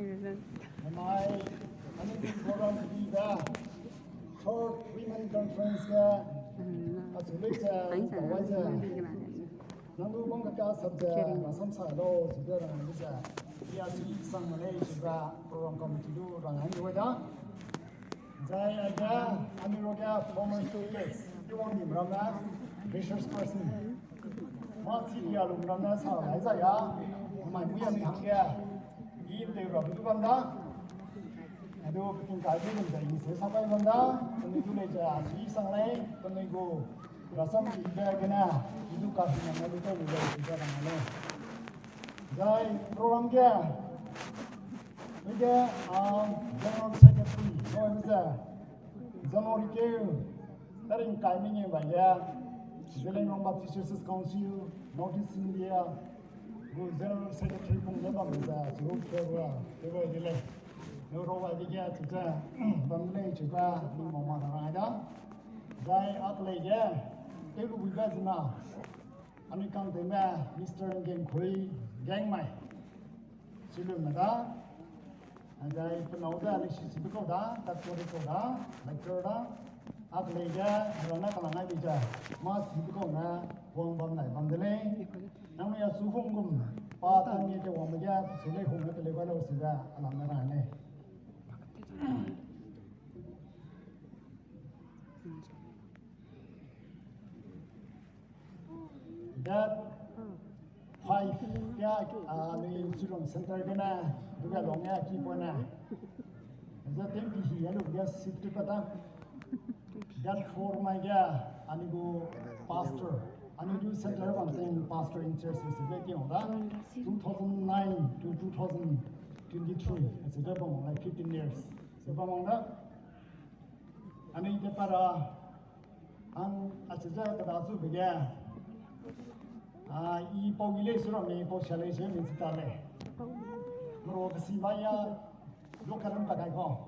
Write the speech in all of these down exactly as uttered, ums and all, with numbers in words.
Namai, anui program kedibe, Third Women Conference ge, achu lei ze, tawai ze, nang du bang kaka sap ze, masam sa lau, chibe rang lu ze, ya si sang ma lei, chibe program committee du rang hang lu da. Zai aige, anui ruage former students, i wang dim ramme, resource person. Mâ chi ya lum ramme sa lai zai ya, mai mui ya mi hangge, i te ra bu bam da. Adu peting kai bu lum zai i se sa bai bam da, penui du lei zai, i sang lei, penui gu, rasam i be gene, i du ka hing na lu te lu lei, i be rang lei. Zai program ge, Ige, ah, General Secretary, no, ebe ze, January keu, taring kai mengeu bai ge, Zeliangrong Baptist Churches Council, North East India, gu General Secretary pung ne bam ze, chu ke wa, ke wa de lei. No ro wa de ge, chu ze, bam lei, chu ze, ni mo ma na ra da. Zai ak lei ge, te lu wi ba zina. Anui kang teme, Mister Ngengkhui Gengmai. Chilun me da, zai penau da, lesi sibe kau da, doctor kau da, lecturer da, ak lei ge, rana kalang ai bi ze, mâ sibe kau ne, wang bam nai bam de lei. Nang ya su hung gum, pa tan mi te wang me ge, su lei hung ne te lei ba lau si ze, alam ne ra lei. That five ya, ah, anui Shillong Center gene, duga long ya ki pone. Za ten pi hi ya lu ya sit ki pata. That four mai ya, anui gu pastor. Anui gu center bang ten pastor in church is the thing da. Two thousand nine to two thousand twenty-three. It's a bang like fifteen years. So bang da. Anui te para, ang achize kada chu bege, ah, i pau i lei su ramme, i pau sia lei su mi chi ta lei. Mero kesi ba ya, lo karam pa kai ko.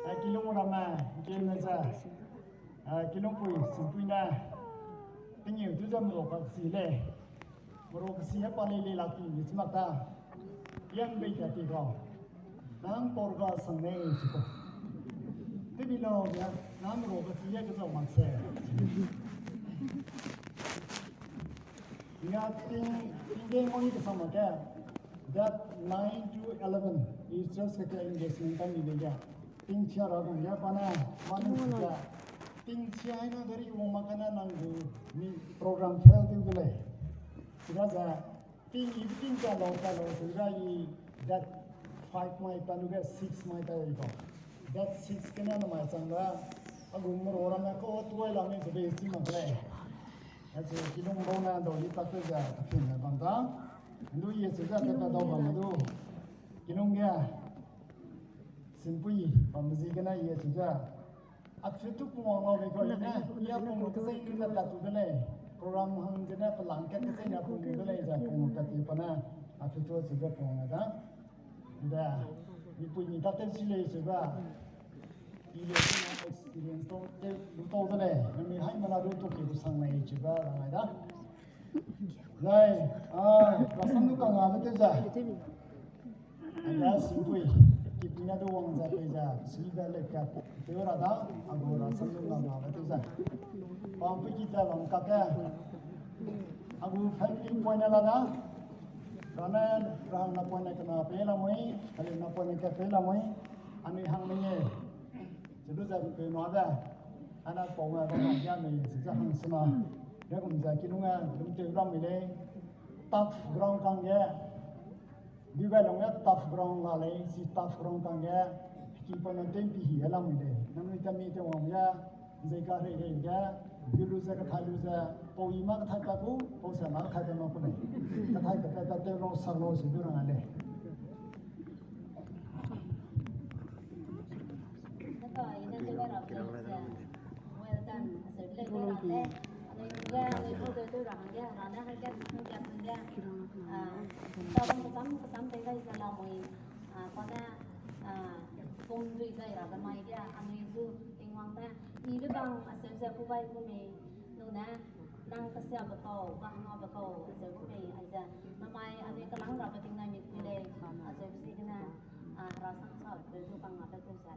Ai, kilung ramme, kilung ze, ai, kilung pui, simpui ne. Tingiu tu ze mero kesi lei. Mero kesi he pa lei lei lak ti mi chi mak ta. Yang bei ta ti ko. Nang por ga sang nei chi ko. Te bi lo ya, nang mero kesi he ke zau mak se. Nga ting, ting ge mo ni ke sang mak ke. That nine to eleven is just ke engagement time ni de ya. Tingchia ra gum ya pa na, manu ya. Tingchia hai na gari wang ma kana nang gu ni program fail ting de lei. Sida za, ting i tingchia lau ka lau sida i that five mai pa lu ge six mai pa i ko. That six kena na mai chang da, a gu mero ram na ko tuai la ni de be si ma de lei. Achi kilung bau na dau i tak te za, ka pin na bang da. Ndu ye sida te pa dau bam du. Kilung ge. Simpui, bam zi gene ye chu ze. A chu tu pung wang lau be ko ne, ya pung lu ke zai ne ta tu de lei. Program hang gene pelang ke ke zai ne pung lu de lei, za pung lu ta ti pa ne. A chu tu chu ze pung na da. Da. Ni pui ni ta te si lei chu ba. I le experience to te lu to de lei. Ni hai ma la du to ki bu sang lei chu ba, la da. Zai, a, rasam du kang a be te za. Aya simpui, kipina du wang za pei za, silver le ka, te ra da, a gu rasam du kang a be te za. Pam pui ki ta lang ka te. A gu family point la da. Rane, rang na point kena pe la mui, kali na point ka pe la mui. Ani hang mei. Chidu za pe ma da. Ana pau ma ba ma ya mei, si za hang sina. Ya kum za kilung a, lum te ram mi lei. Tough ground kang ge. Bibai long ya tough ground la lei, si tough ground kang ge. Ki pa na ten pi hi ya lam mi lei. Nang ni ta mi te wang ya. Zai ka rei rei ge. Bi lu za ka thai lu za. Pau i ma ka thai pa ku, pau sa ma ka thai pa ma ku lei. Ka thai pa pa te lo sa lo si du rang lei. Well done. Aseu le de ra de. Anui ge, anui pau de de ra hangge, ra ne hangge, hangge, hangge. Ah, ta bam kesam, kesam de gai ze la mui. Ah, pa ne, ah, pum dui gai ra de mai ge, anui zu Tingwang ne. I le bang aseu ze ku bai ku mi. Nu ne, nang kasia be kau, kang ma be kau, aseu ku mi, aize. Namai, anui kelang ra be ting nai mi ku lei, aseu ku si gene. Hera sang sa pe du kang na pe pe sa.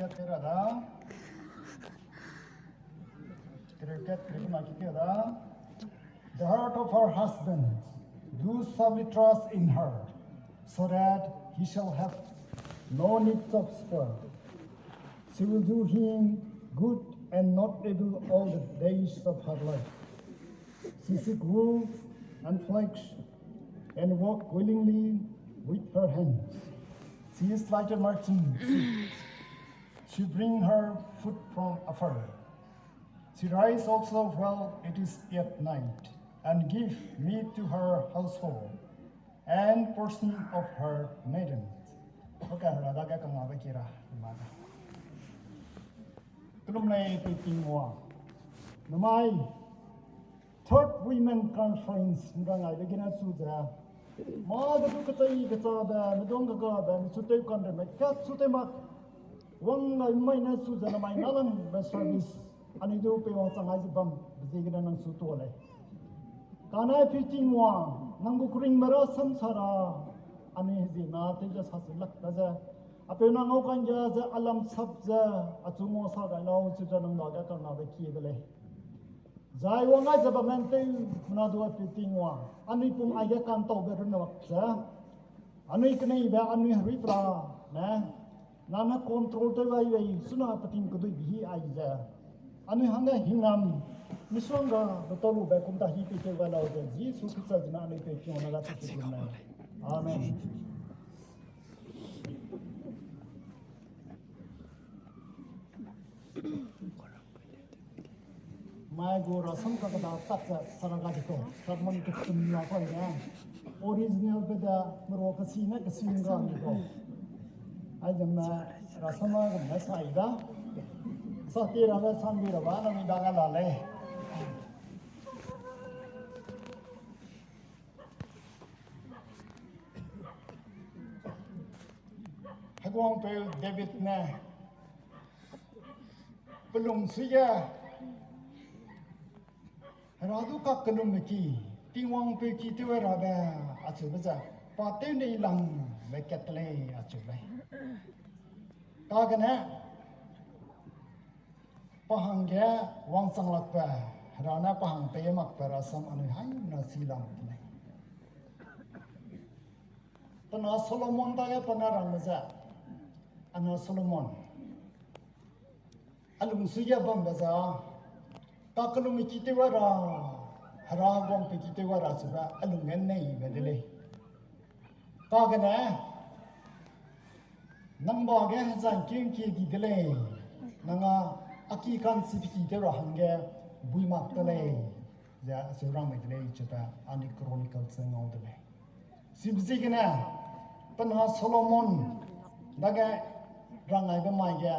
Kera da. Kere kat, kere kuna ki kera da. The heart of her husband, do solely trust in her, so that he shall have no need of spur. She will do him good and not evil all the days of her life. She seek wool and flax and work willingly with her hands. She is like a merchant ship. She bring her food from afar. She rise also while it is yet night and give meat to her household and portion of her maidens. Okay, ra da ga kanga ba kira, ma da. Kelum lei pe Tingwang. Namai, Third Women Conference, nrang ai be gina su ze. Ma de du ketai kecha de, medong gaga de, mesu teu kan de, me kat su teu mak. Wang ngai mai ne su ze namai nalang be service. Anui du pe wang chang ai ze bam, be ziegene nang su tuâ lei. Kane pe Tingwang, nang gu kuring mera sam sara. Anui zi na te ze sa se lak da ze. Apeu nang au kan ja ze, alam sap ze, achu mo sa gai lau, chu ze nang da ga kan na be kie de lei. Zai wang ai ze bam men teu, mena du pe Tingwang. Anui pum ai ge kan tau be run mak ze. Anui keneibe, anui herui pra, ne. Nang ne control tew gai wei, suna peting kedui bi hi ai ze. Anui hangge hingnam, misuang ga, betau lu be kum ta hi pe tew gai lau ze, Jisu Krista zina anui pe kiong na ga te te ne. Amen. Mai gu rasam ka kada tak ze sara ga di ko, sermon ke tum la ko ne. Original pe da mero kasi ne kasi ga di ko. Ai zam na rasam a gum na sai da. Sa ti ra ga sam bi ra ba na mi da ga la lei. Heguangpeu David ne, pelung suiya, Hera du kakellumbe ki, Tingwang peu ki tew rabe, acheube ze, pa tew nei lang be kat lei, acheu lei. Kagene, pa hangge wangchang lakbe, Hera ne pa hang pei makbe rasam anui haimena si lam de lei. Pe na Solomon dage pa ne rangbe ze, a na Solomon. A lungsui ge bambe ze, kakellumbe ki tew ra, Hera guangpeu ki tew ra sebe, a lung ge neibe de lei. Kagene, nang ba ge hezang keu kie di de lei, nang a, a ki ka'nchibe ki tew ra hangge, bui mak de lei, ze acheu rangmei de lei, chebe, anui Chronicles ze ngau de lei. Chibe ziegene, pe na Solomon, dage rang aibe mai ge,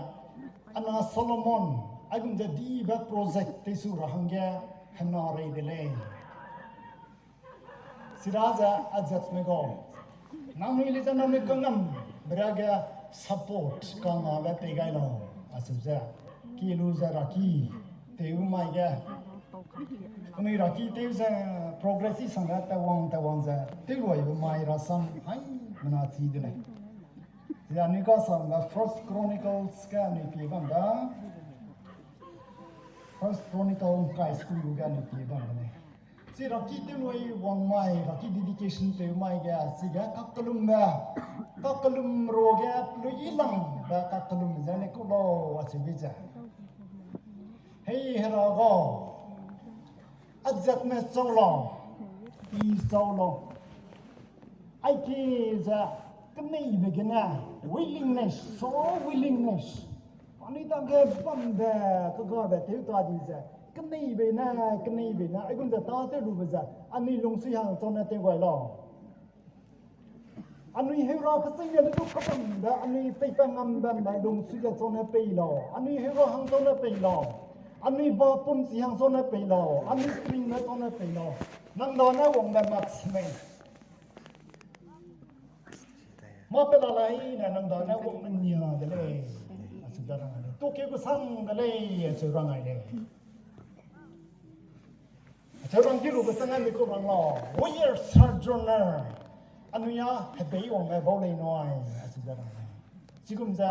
a na Solomon, aigum ze dibe project teisu ra hangge, hena rei de lei. Chidaze azatme gau. Nangnui le ze nangnui kangam, berage support, kangabe pei gai lau, acheu ze. Ki lu ze raki, tew mai ge. Anui raki tew ze progress i sang ge tewwang tewwang ze, tew luaibe mai rasam, haimena chi de lei. Ze anui kasangbe First Chronicles ge anui pie bam da. First Chronicle kai school ge anui pie bam de lei. Chi raki tew lui wang mai, raki dedication tew mai ge, chige kakellumbe, kakellum ro ge, pelui langbe kakellum ze ne ku lau, acheu bi ze. Hei Hera gau, azatme chau lau, i chau lau. Aiki ze, keneibe gene, willingness, so willingness. Anui dage bambe, kagabe tew ta di ze, keneibe ne, keneibe ne, aigum ze tâtew lube ze, anui lungsui hang chau ne tew gai lau. Anui heura keching ne du kabambe, anui peipat ngam bambe, lungsui ge chau ne pei lau. Anui heura hang chau ne pei lau. Anui ba pumchi hang chau ne pei lau. Anui spring ne chau ne pei lau. Nang dane wangbe mak si mei. Mâ pe la lai ne nang dane wang menia de lei, acheu da rang ai lei. Tokeu kesang de lei, acheu rang ai lei. Acheu rang ki lu kesang ai mi ku rang lau. We are sojourner. Anui a hebei wangbe bau lei nui, acheu da rang ai. Chigum ze,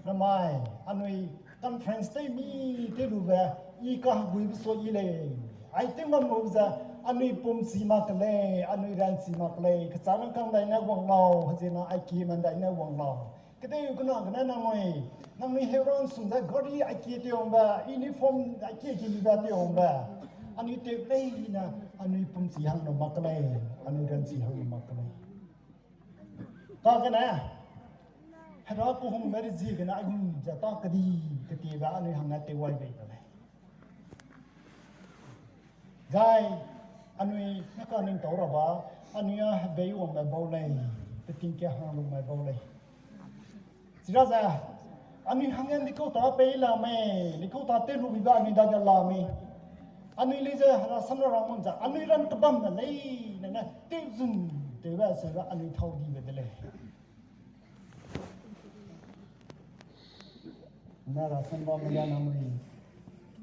namai, anui conference tew mi tew lube, i kaheguibe sua i lei. Ai tew ngam lu ze, anui pumchi mak ke lei, anui ranchi mak ke lei, kechâ rangkâng dai ne wang lau, heziena aiki man dai ne wang lau. Kedei kena gene nangnui, nangnui heuran sum ze gari aiki tew wangbe, uniform aiki aiki libe tew wangbe. Anui tew lei ne, anui pumchi hang lu mak ke lei, anui ranchi hang lu mak ke lei. Kagene, Hera kehungbe rezie gene aigum ze ta kedi ketiebe anui hangge tew wai bei de lei. Zai, anui ne kaningtau ra ba, anui a hebei wangme bau lei, peting ke hang lungme bau lei. Chira ze, anui hangge likau ta pei la mei, likau ta tew lu bibe anui dage la mei. Anui lei ze Hera sam ra rang bam ze, anui ran kebam ne lei, ne ne, tew zun, tewbe seube anui thau dibe de lei. Ne rasam bam ge nangnui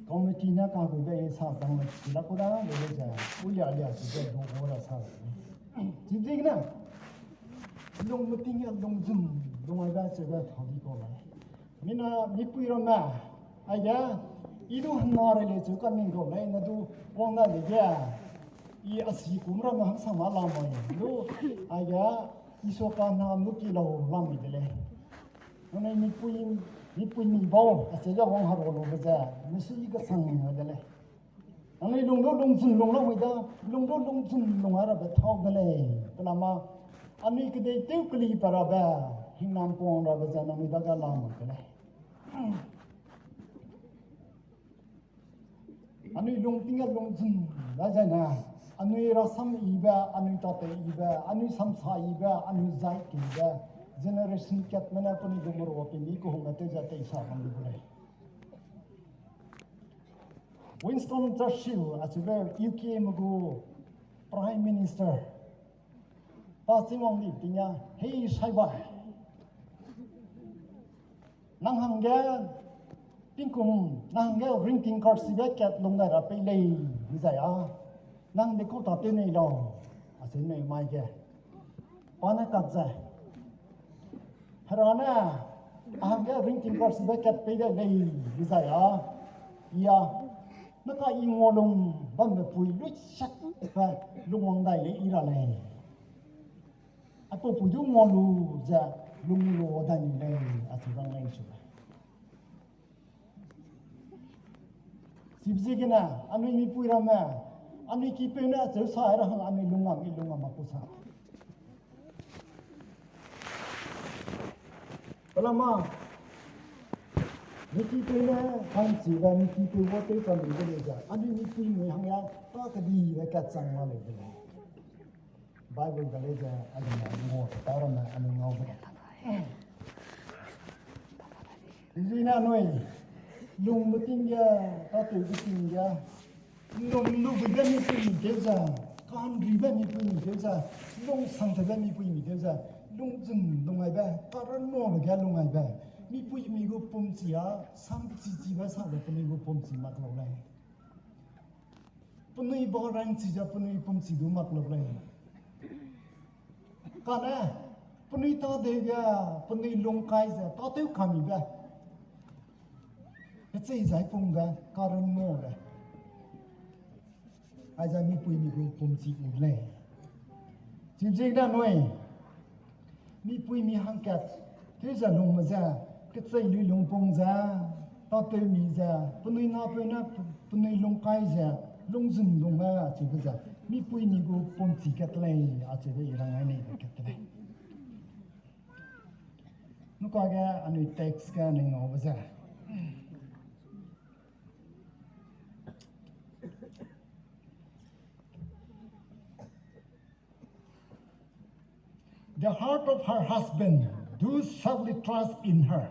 committee ne kaheguibe sa zang le, chi la ku da, le le ze, u lia lia chi ze, du gu ra sa le. Chi ziegene, lung meting ge lung zun, lung aibe seube thau di kau lei. Mina mipui ramme, aige, i du hena rei lei chu kaning kau lei, ne du wang na lei ge, i a si kum ramme hangsang ma lamui, du, aige, i sua ka na nu ki lau lamui de lei. Nangnui mipui, mipuimi bau, acheu ze wang hera lube ze, misui i kesang de lei. Nangnui lung du lungzun lung lamui da, lung du lungzun lung ai rabe thau de lei. Pelama, anui kedei tew keli pa rabe, hingnam pung rabe ze nangnui dage lamui de lei. Anui lungting ge lungzun da zai ne, anui rasam yibe, anui tate yibe, anui samsa yibe, anui zai kibe, generation katme ne penui gu merua pe mi kehungme tew ze teisa bam di gu lei. Winston Churchill acheube U K me gu Prime Minister, pa chî wang di ting a, hei saiba, nang hangge, tingkum, nang hangge ringting karchibe kat lung dai ra pei lei, dizai a, nang de kau ta tew nei lau, acheu nei mai ge. Pa ne kak ze, Hera ne, a hangge ringting karchibe kat pei dai lei, dizai a, i a, naka i ngualung bambe pui luisak pe lungwang dai lei i ra lei. Aipau pui du ngua lu ze lunglo dai ni lei, acheu rang lei su lei. Chibe ziegene, anui mipui ramme, anui kipeu ne acheu sa ra hang anui lungwang i lungwang ma ku sa. Pelama, mi kipeu ne hangchibe, mi kipeu gu tew kam lu de lei ze, anui mipuimi hangge, ta kedibe kat chang la lei de lei. Bible ga lei ze, a gene ngua ta ramme anui ngau de lei. Izine anui, lungbe ting ge, tateube ting ge, nnum lu buibe mipuimi tew ze, kahanribe mipuimi tew ze, lungsangtewbe mipuimi tew ze, lungzun lungaibe, karanmabe ge lungaibe, mipuimi gu pumchi a, samchi chibe sabe penui gu pumchi mak lau lei. Penui ba rangchi ze penui pumchi du mak lau lei. Kane, penui tadeu ge, penui lungkai ze, tatew kamibe. Kechei zai pungbe, karanmabe. Aize mipuimi gu pumchi u lei. Chibe ziegene anui, mipuimi hangkat, tew ze lungme ze, kechei lui lungpung ze, tatew mi ze, penui napeu ne, penui lungkai ze, lungzun lungme chibe ze, mipuimi gu pumchi kat lei, acheube i rang ai nei be kat lei. Nukage anui text ge anui ngaube ze. The heart of her husband, do solely trust in her.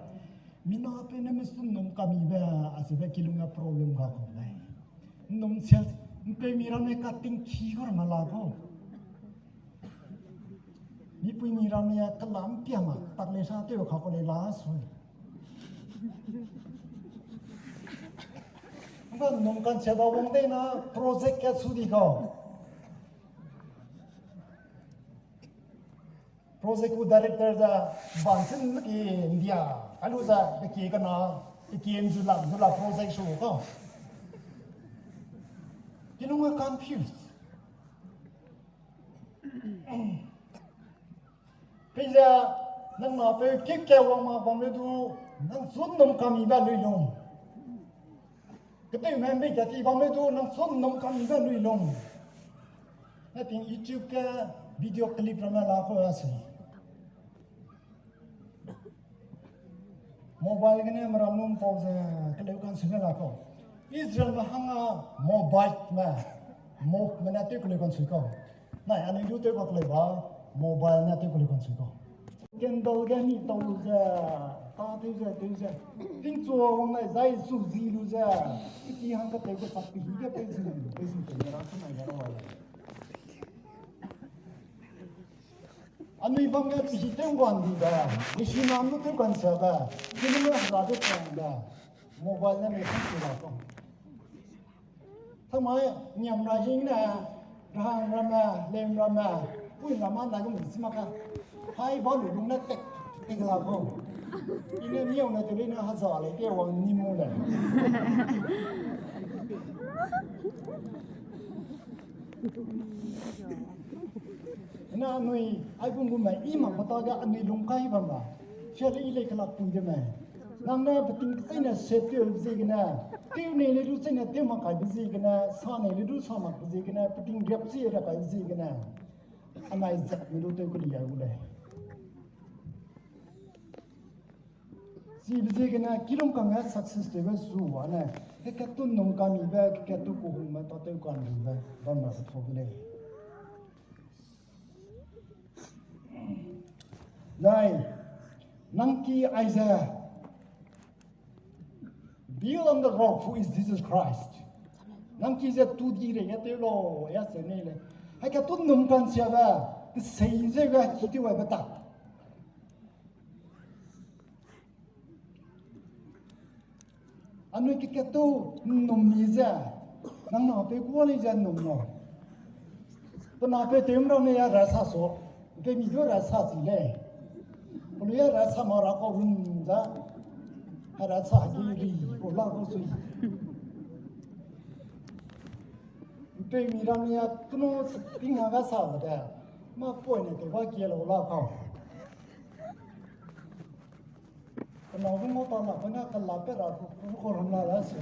Mi napeu ne misu nnum kamibe, acheube kilung ge problem ga kau lei. Nnum sel, mpeumi ramme katingki gu ramme la kau. Mipuimi ramme a kelam pia ma, tak lei sa tew kha kau lei la sui. Ngga nnum kan se da wang dei na project kat su di kau. Project gu director ze bansin ki India, kalu ze, keki kana, keki nzula, nzula project su ka. Kinung a confused. Peize, nang na pe kik ke wang ma bam le du, nang zun num kami ba lui lung. Kete membe kati bam le du, nang zun num kami ba lui lung. Nating YouTube ke video clip ramme la ko asi. Mobile gene meram nung pau ze keleu kan sui me la ko. Israel me hanga mobile me, mo me na tew keleu kan sui ko. Nai, anui du tew ba keleu ba, mobile na tew keleu kan sui ko. Candle ge ni tau lu ze, ta tew ze, tew ze. Tingchua wang nai zai su zi lu ze. Iti hang ka tew ke sak pi ge pe zi, pe zi tew ra su nai ga ra wa le. Anui bam ge pisi tew guan di be, pisi nam lu tew guan sia be, pisi lu hera de tang be, mobile ne mei kan su la ko. Thamai niam ra hing ne, rahang ramme, lem ramme, pui ramme na gum si ma ka. Hai ba lu lung ne tek, tek la ko. Ine miau ne te le ne haza le te wang ni mu le. Na anui, aigum gume, i mak mata ga anui lung kai bam ba. Sia le i lei kelak pui de me. Nang ne beting kecheine set tew ziegene, tew nei le du cheine tew mak kaibe ziegene, sa nei le du sa makbe ziegene, beting riap chi ra kaibe ziegene. Anai zat me du tew keli ai gu lei. Chibe ziegene kilung kangge success tewbe zu ane, kekat tu num kamibe, kekat tu kuhungme tatew kanribe bam ra se thau de lei. Zai, nang ki aize, build on the rock who is Jesus Christ. Nang ki ze tu di rei ge tew lau, ya se nei lei. Hai ka tu num kansiabe, kesei ze ga ki tew aibe ta. Anui kekat tu num mi ze, nang na pe guâ lei ze num lau. Pe na pe tew mram ne ya ra sa so, pe mi du ra sa chi lei. Pe lu ya ra sa ma ra kau run za, ha ra sa ki ri, ko la ko sui. Pe mi ram ne ya kenu ting ha ga sa de, ma poi ne tew ba kie lau la kau. Kenau gu ngau ta la, kena kela pe ra ku, ku, ku ram la la se.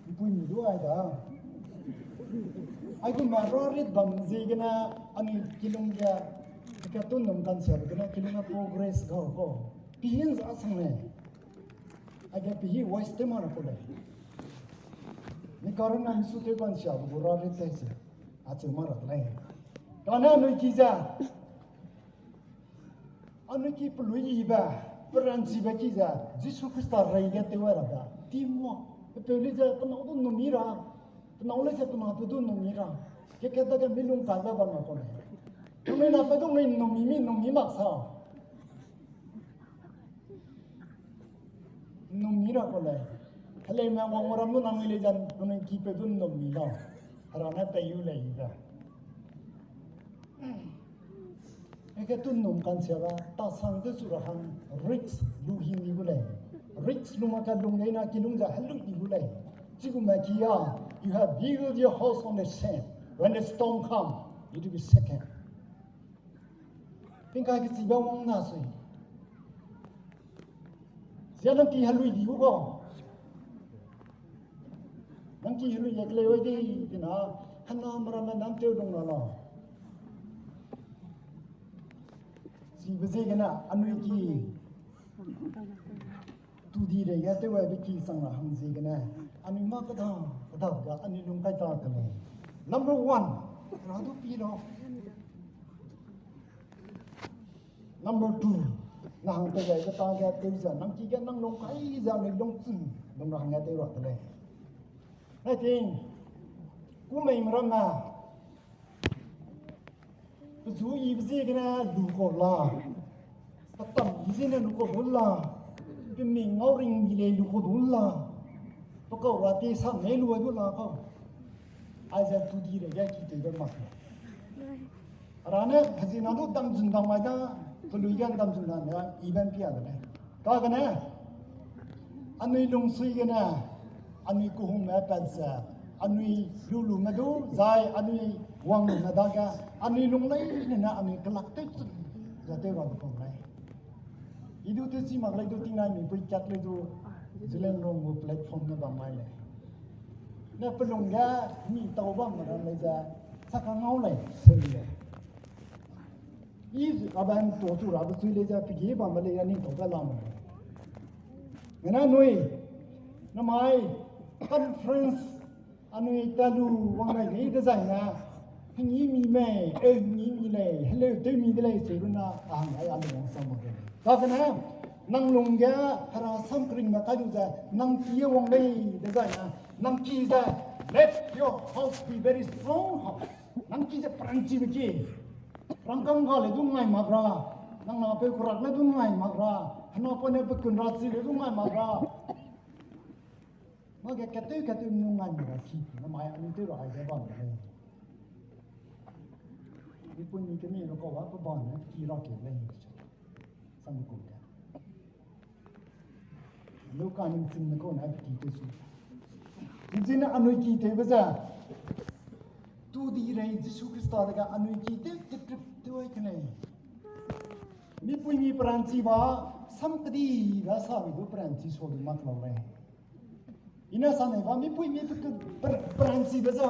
Mpui mi du ai da. Aigum ma ra rit bam ziegene, anui kilung ge, kekat tu num kansiabe gene, kilung ge progress ga ko. Pi hin za sang ne. Aige pi hi waste te ma ra ko lei. Mi karun na mi su tew kansiabe gu ra rit te se. Acheu ma ra de lei. Kane anui ki ze. Anui ki pelui yibe, peranchibe ki ze, Jisu Khrista rei ge tew ai ra da. Ti mwa, pe peu lei ze, penau du num mi ra. Penau lei ze, penau pe du num mi ra. Kekat dage mi lung kaibe bam na ko lei. Nangnui na pe du nui num mi mi, num mi mak sa. Num mi ra ko lei. Heleume wang ram lu nangnui lei ze, nangnui ki pe du num mi lau. Hera ne tei yu lei yibe. Eke tu num kansiabe, tasang tew chu ra hang risk lu hing di gu lei. Risk lu mak ka lung leina kilung ze helui di gu lei. Chigume ki ya, you have built your house on the sand. When the storm come, it will be shaken. Tingkai kechibe wang na sui. Zia nang ki helui di gu ko. Nang ki helui yak lei wai di, tina, hena meramme nang tew lung na lau. Chibe ziegene, anui ki tu di rei ge tew aibe ki chang ra hang ziegene, anui mâ keda, keda ga anui lung kai ta ke lei. Number one, ra du pi lau. Number two, na hang tew gaibe ta ge tew ze, nang ki ge nang lung kai ze anui lung chun, lung ra hangge tew ra de lei. Nai ting, kumei meramme, pechu yibe ziegene lu kau la, petam yi ziegene lu kau du la, peming ngau ring yi lei lu kau du la, pekau ra te sam ne lu ai du la kau. Aize tu di rei ge ki tewbe mak lei. Hera ne hezina du dam zun dam mai da, pelui ge dam zun dam mai da, i bam pia de lei. Kagene, anui lungsui gene, anui kehungme pat ze, anui lulume du, zai anui wanglume dage, anui lung leine ne anui kelak tew chun, ze tew ra de pung lei. I du tewchi mak lei du tingnai mipui kat lei du, Zeliangrong gu platform ne bam mai lei. Ne pelung ge mi tau bam ram lei ze, saka ngau lei, se lei. I aban to chu rabe chui lei ze, pegi bambe lei ge ning tau ge lam lei. Ngena nui, namai, conference, anui talu wang gai nei dezaine, hengî mi mei, e hengî mi lei, heleu tew mi de lei, cheu runa, a hang ai a lung wang sam mak lei. Kagene, nang lungge, Hera sam keringbe kai lu ze, nang ki wang lei dezaine, nang ki ze, let your house be very strong house. Nang ki ze peranchibe ki. Rangkâng ga le du ngai mak ra, nang napeu kerak le du ngai mak ra, hena pau ne pekun ra chi le du ngai mak ra. Mage katew katew nu ngai mak ra ki, namai anui tew ra ai ze bam de lei. Mipui mi kemi lu kau a pe bam ne ki ra ke lei. Sam kum ge. Luka ningching ne kau ne ki tew su. Ningching ne anui ki tewbe ze. Tu di rei Jisu Khrista dage anui ki tew, tew, tew, tew ai ke lei. Mipui mi peranchi ba, sam kedi ga sa mi du peranchi sa du mak lau lei. I ne sa nei ba, mipui mi pe-, pe-, peranchibe ze,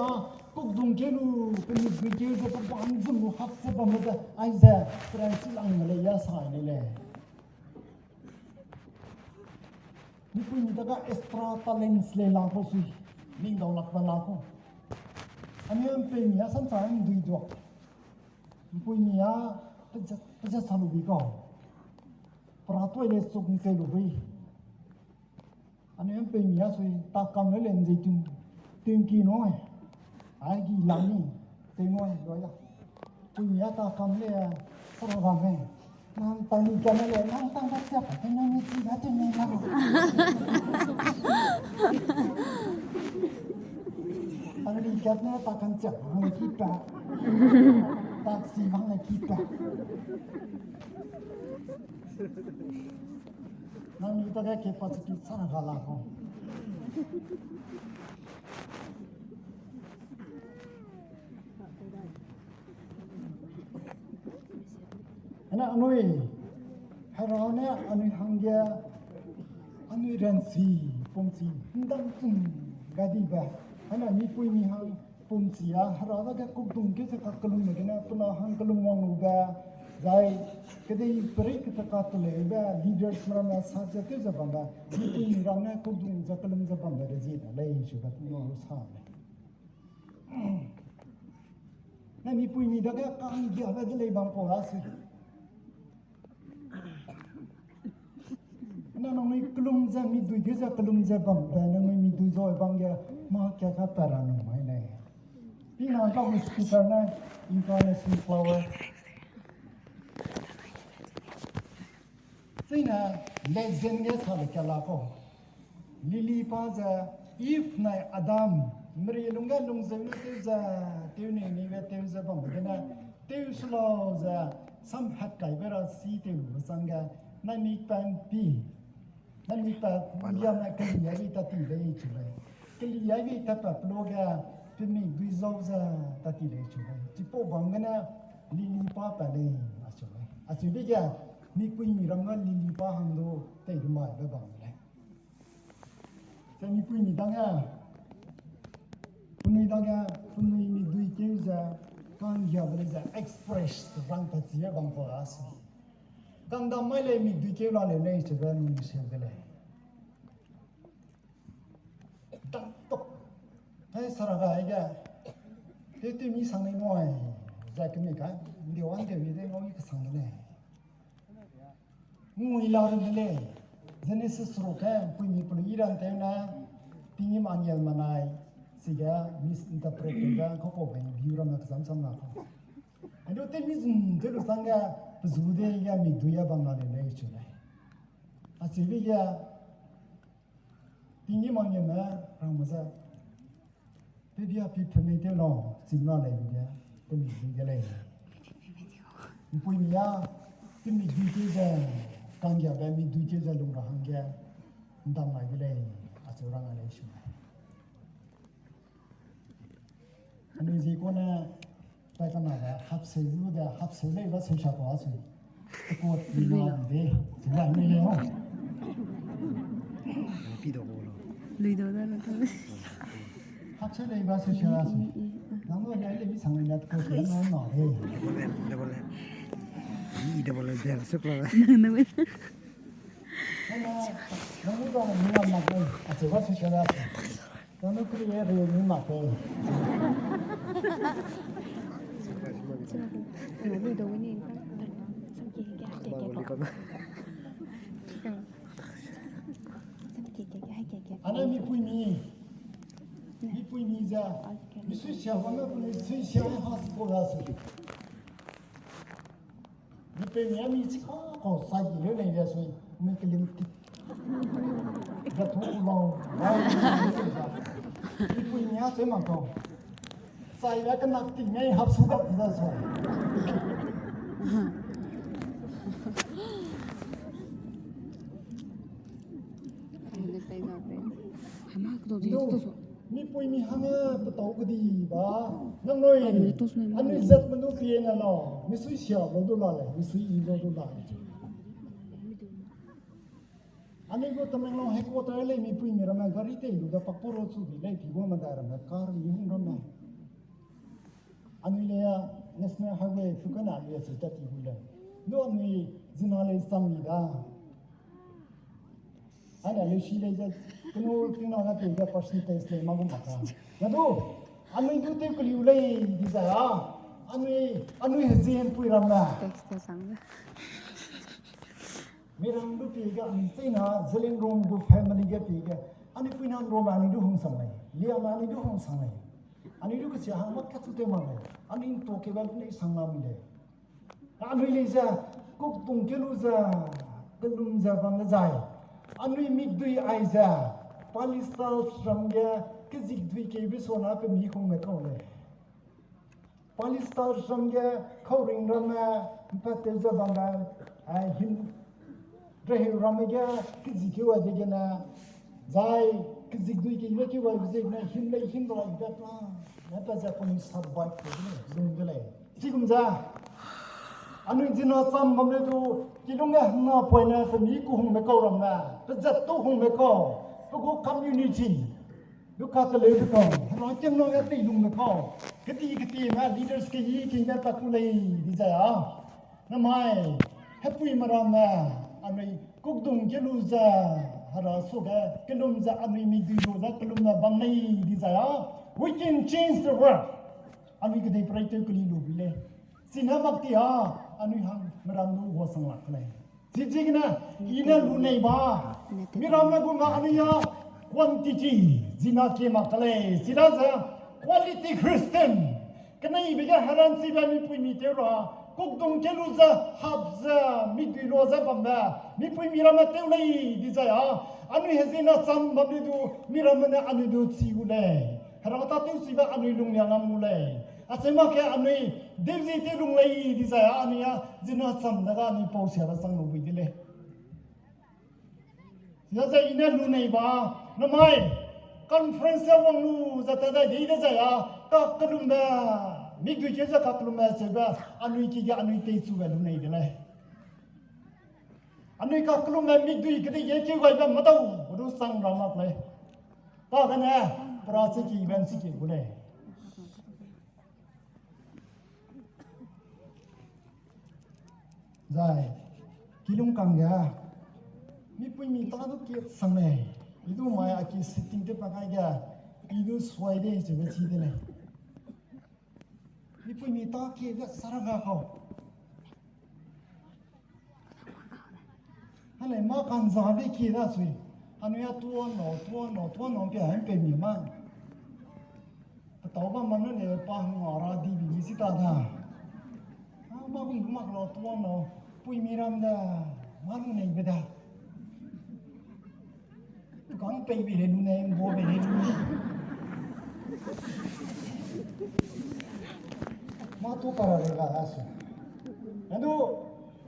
kukdung keu lu, pe mipui keu ze, pe bam zum lu hak ze bam ze, aize, peranchi lang me lei ya sa nei lei. Mipui mi dage extra talents lei la kau sui, ning dau lak ba la kau. Anui ’mpeumi a sam sa ndui duak. ’Mpuimi a, pe zat, pe zat sa lu bi kau. Pera tuai lei suk ’ngkeu lu bui. Anui ’mpeumi a sui, ta kam le lei ’nzei tun, tun ki nui. Ai gi lam ni, tei nui, lua ya. ’Mpuimi a ta kam le, sara bam mei. Nang tang ni kam le, nang tang ba siak, te nang ni chi ba te ni na. Tang ni kam ne, ta kan siak, hang ki pa. Ta si hang ki pa. Nang ni ta ke capacity sara ga la ko. Ana anui, Hera ne anui hangge, anui ranchi, pumchi, ndam chun gadibe, ana mipui mi hang, pumchi a, Hera dage kukdung keu ze kakellum me gene, pena hang kellum wang lube, zai, kedei perei kete kateleube, leaders ramme sa ze tew ze bambe, mipui mi ramme kukdung ze kellum ze bambe rezie da lei, sube tingwang lu sa lei. Ne mipui mi dage ka'nggiabe de lei bam kau ra se. Na nangnui kellum ze midui ge ze kellum ze bambe, nangnui midui zai bam ge mâ kia ka pa ra nung mai lei. Pi na ka speaker ne international flower. Chine legend ge sa le ka la kau. Lily pa ze Eve nai Adam, meri lungge lungzeu ne tew ze, tew nei neibe tew ze bambe gene, tew su lau ze, samhat kaibe ra si tew lu changge, nai mi pa ’mpi, nai mi pa ’mbiam ne keli ai bi tat ti lei chu lei. Keli ai bi tat pa pe lu ge, pe mi dui zau ze tat ti lei chu lei. Chipau bam gene, Lily pa pa lei, acheu lei. Acheu dege, mipui mi ram ge Lily pa hang du tei du maibe bam lei. Ze mipui mi dage, penui dage, penui midui keu ze, ka'nggiabe lei ze express rang pat chi bam kau ra se. Kangdam mai lei midui keu la lei lei chebe nung seu de lei. Dam tok. Hei sara ga aige. Tewtewmi sang lei nui. Zai kemi ka, ndi wan tewmi de ngau i kesang de lei. Ngui la run de lei. Genesis seruk ge, puimi pelui i ran tew ne, tinggîm angel menai, chige misinterpret tew ge, kaupau gai view ramme kesam sam la kau. Hedu tewmi zun tew lu changge, pe zu de ge midui a bam la lei lei chu lei. Achibe ge, tinggîm angelme rangme ze, pe bia pi pemei tew lau, ching la lei ge, pe mi ge lei. Mpuimi a, temi dui te ze, kanggiabe mi dui te ze lung ra hangge, ndam mai de lei, acheu rang a lei sui. Anui zi kone, pai kanabe, hapseu lu de, hapseu lei ba seu sa pa sui. Tekot ni na de, sui ba ni lei ho. Pi do bo lo. Lui do da lo. Hapseu lei ba seu sa sui. Nang lo ya le mi sang le na tekot ni na na de. Double, double. I double bel suk lo. Nang, nang. Nang lu da ni na na de, acheu ba seu sa sui. Nang nu kri e re ni mak pe. Ana mi pui mi. Mi pui mi za. Mi sui sia, ana mi sui sia, ha si ko la si. Mi pui mi a mi chi ka ko sa di le le ya sui, mi kelim ti. Ga tu ku lau, lau. Mi pui mi a se ma ko. Sai ya ke nak ti ngai hap su ka ti da so. Hama ka do di to so. Mi pui mi hangge petau kedi ba, nang noi, anui zat menu krie na lau, mi sui sia lo du la le, mi sui i lo du la le. Anui gu Tamenglong headquarter lei mi pui mi ramme gari tei lu da pakporo chu bi lei pi gu ma da ramme car mi hung ramme. Anui le ya National Highway tu ka na le ya se ta ti hu le. Lu anui zina le sam mi da. Ai da le shi le ze, kenu tingna na te ze percentage le ma gu ma ka. Na du, anui du te keliu lei di za a. Anui, anui hezin pui ramme. Text te sang de. Miram du pi ge anui teina, Zeliangrong gu family ge pi ge. Anui pui nan rom anui du hung sang lei. Liam anui du hung sang lei. Anui du kesia hang mak ka chu te ma lei. Anui to ke ba nei sang la mi lei. Anui lei ze, kukdung ke lu ze, kelum ze bam le zai. Anui mikdui ai ze, Palestine ram ge, kezik dui kebe sona pe mi hung me kau lei. Palestine ram ge, kauring ramme, mpateu ze bam le, ai, him, reheu ramme ge, kezik keu ai de gene, zai, kezik dui kebe keu ai de gene, him lei him rai de plan, ne pe ze puni survive de gene, lung de lei. Chigum ze, anui zina cham bam le du, kilung ge hena poine pe mi kuhungme kau ramme, pe zat tu hungme kau, pe gu community, du kateleu de kau, hena kemna ge teilungme kau, kedi kedi me leaders keyi kime pa ku lei di zai a. Namai, hepui meramme, anui kukdung ke lu ze, hera suge, kelum ze anui mikdui lu ze kelum me bam lei di zai a. We can change the world. Anui kedei prei tew keli lu bi lei. Chine mak ti a, anui hang meram lu wasang lak lei. Chi chi gene, i ne lu nei ba. Miramme gu nga anui a quantity, zina kie mak ka lei. Chidaze quality Christian. Keneibe ge heranchibe mipui mi tew ra. Kukdung ke lu ze, hap ze, mikdui lu ze bambe. Mipui miramme tew lei di zai a. Anui hezina cham bam di du, miramme ne anui du chi gu lei. Hera ta tewchibe anui lunglia ngam gu lei. Acheu mak ke anui, deuzi tew lung lei di zai a anui a, zina cham dage anui pau sia ra chang lu bui de lei. Zai i ne lu nei ba, namai, conference a wang lu ze ta dai de de zai a, kakellumbe, mikdui ke ze kakellumbe cheube, anui ki ge anui teichube lu nei de lei. Anui kakellumbe mikdui kedei ge keu gaibe medau, du chang ra mak lei. Kagene, pera chi ki ben chi ki gu lei. Zai, kilung kangge, mipui mi ta du kie sang lei, i du mai a ki sitting tew pa kai ge, i du suai de chibe chi de lei. Mipui mi ta kie ge sara ga kau. Hale ma kanzabe kie da sui. Anui a tuan no, tuan no, tuan no pe a pe mi ma. Petau bam bam ne pa hung a ra di bi mi si ta da. A ma bi mak lo tuan no, pui mi ram da, ma lu nei be da. Tukang pei bi le lu nei, mbo bi le lu nei. Ma tu para le ga da sui. Nadu,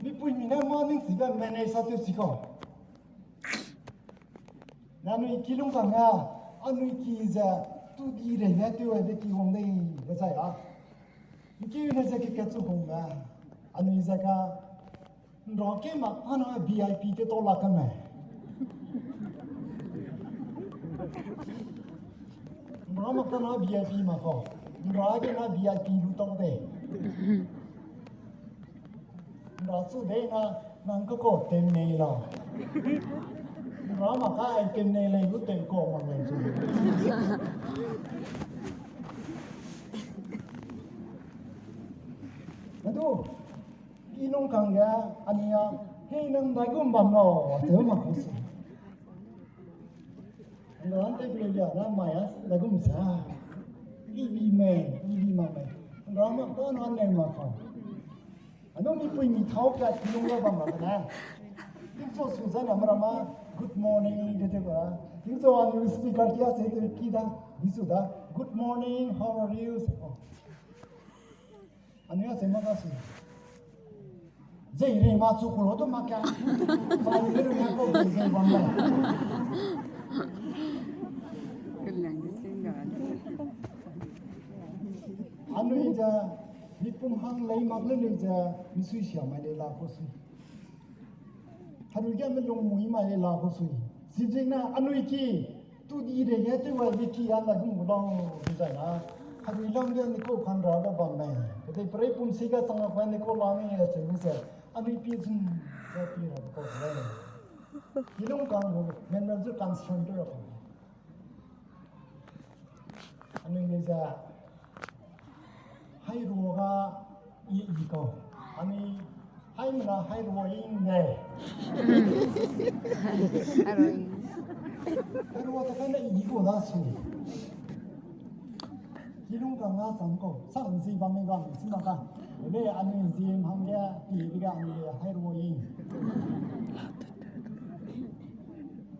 mi pui mi ne ma ning si ga mene sa tu si ko. Nanui ki lung kang a, anui ki ze tu di rei ne tu ai de ki wang dei de zai a. Nki ne ze ki ke chu hong me. Anui ze ka, nra ke mak ana V I P te to la ka me. Nra mak ana V I P ma ko. Nra ke na V I P lu tong de. Nra chu de na nang ko ko tem nei la. Nra mak ka ai tem nei lei lu tem ko mak lei chu. Nadu, i lung kang ge, ania, hei nang dai gum bam no, te ma ko si. Nang te bile ya na mai a, dai gum sa. I bi me, i bi ma me. Nang ma ko na ne ma ko. Anu mi pui mi thau ka ki lung la bam ma na. Tingso su za na mara ma, good morning, de de ba. Tingso anu speaker kia se te ki da, bi su da. Good morning, how are you? Anu ya se ma ka si. Zei rei ma chu kulo tu ma ka. Ba ni rei ma ko zei zei bam la. Anu ja, mi pum hang lei mak le le ja, mi sui sia mai le la ko sui. Hanu ya me lung mui mai le la ko sui. Si jing na anu ki, tu di de ya te wa ki an la gum lo di za na. Hanu lam de ni ko kan ra da bam me. Te pre pum si ga sang pa ni ko la ni ya se mi se. Anui pi zun, za pi ra ko le. Kilung kang gu, men men zu concern tu ra ko. Anui ne za, hai ruo ga i i ko. Anui, hai mena hai ruo i ne. Hai ruo ta ka ne i ko da su. Kilung kang na sang ko, sang zi bam me bam, si ma ka. Le anui zi hangge, pi bi ga anui le hai ruo i.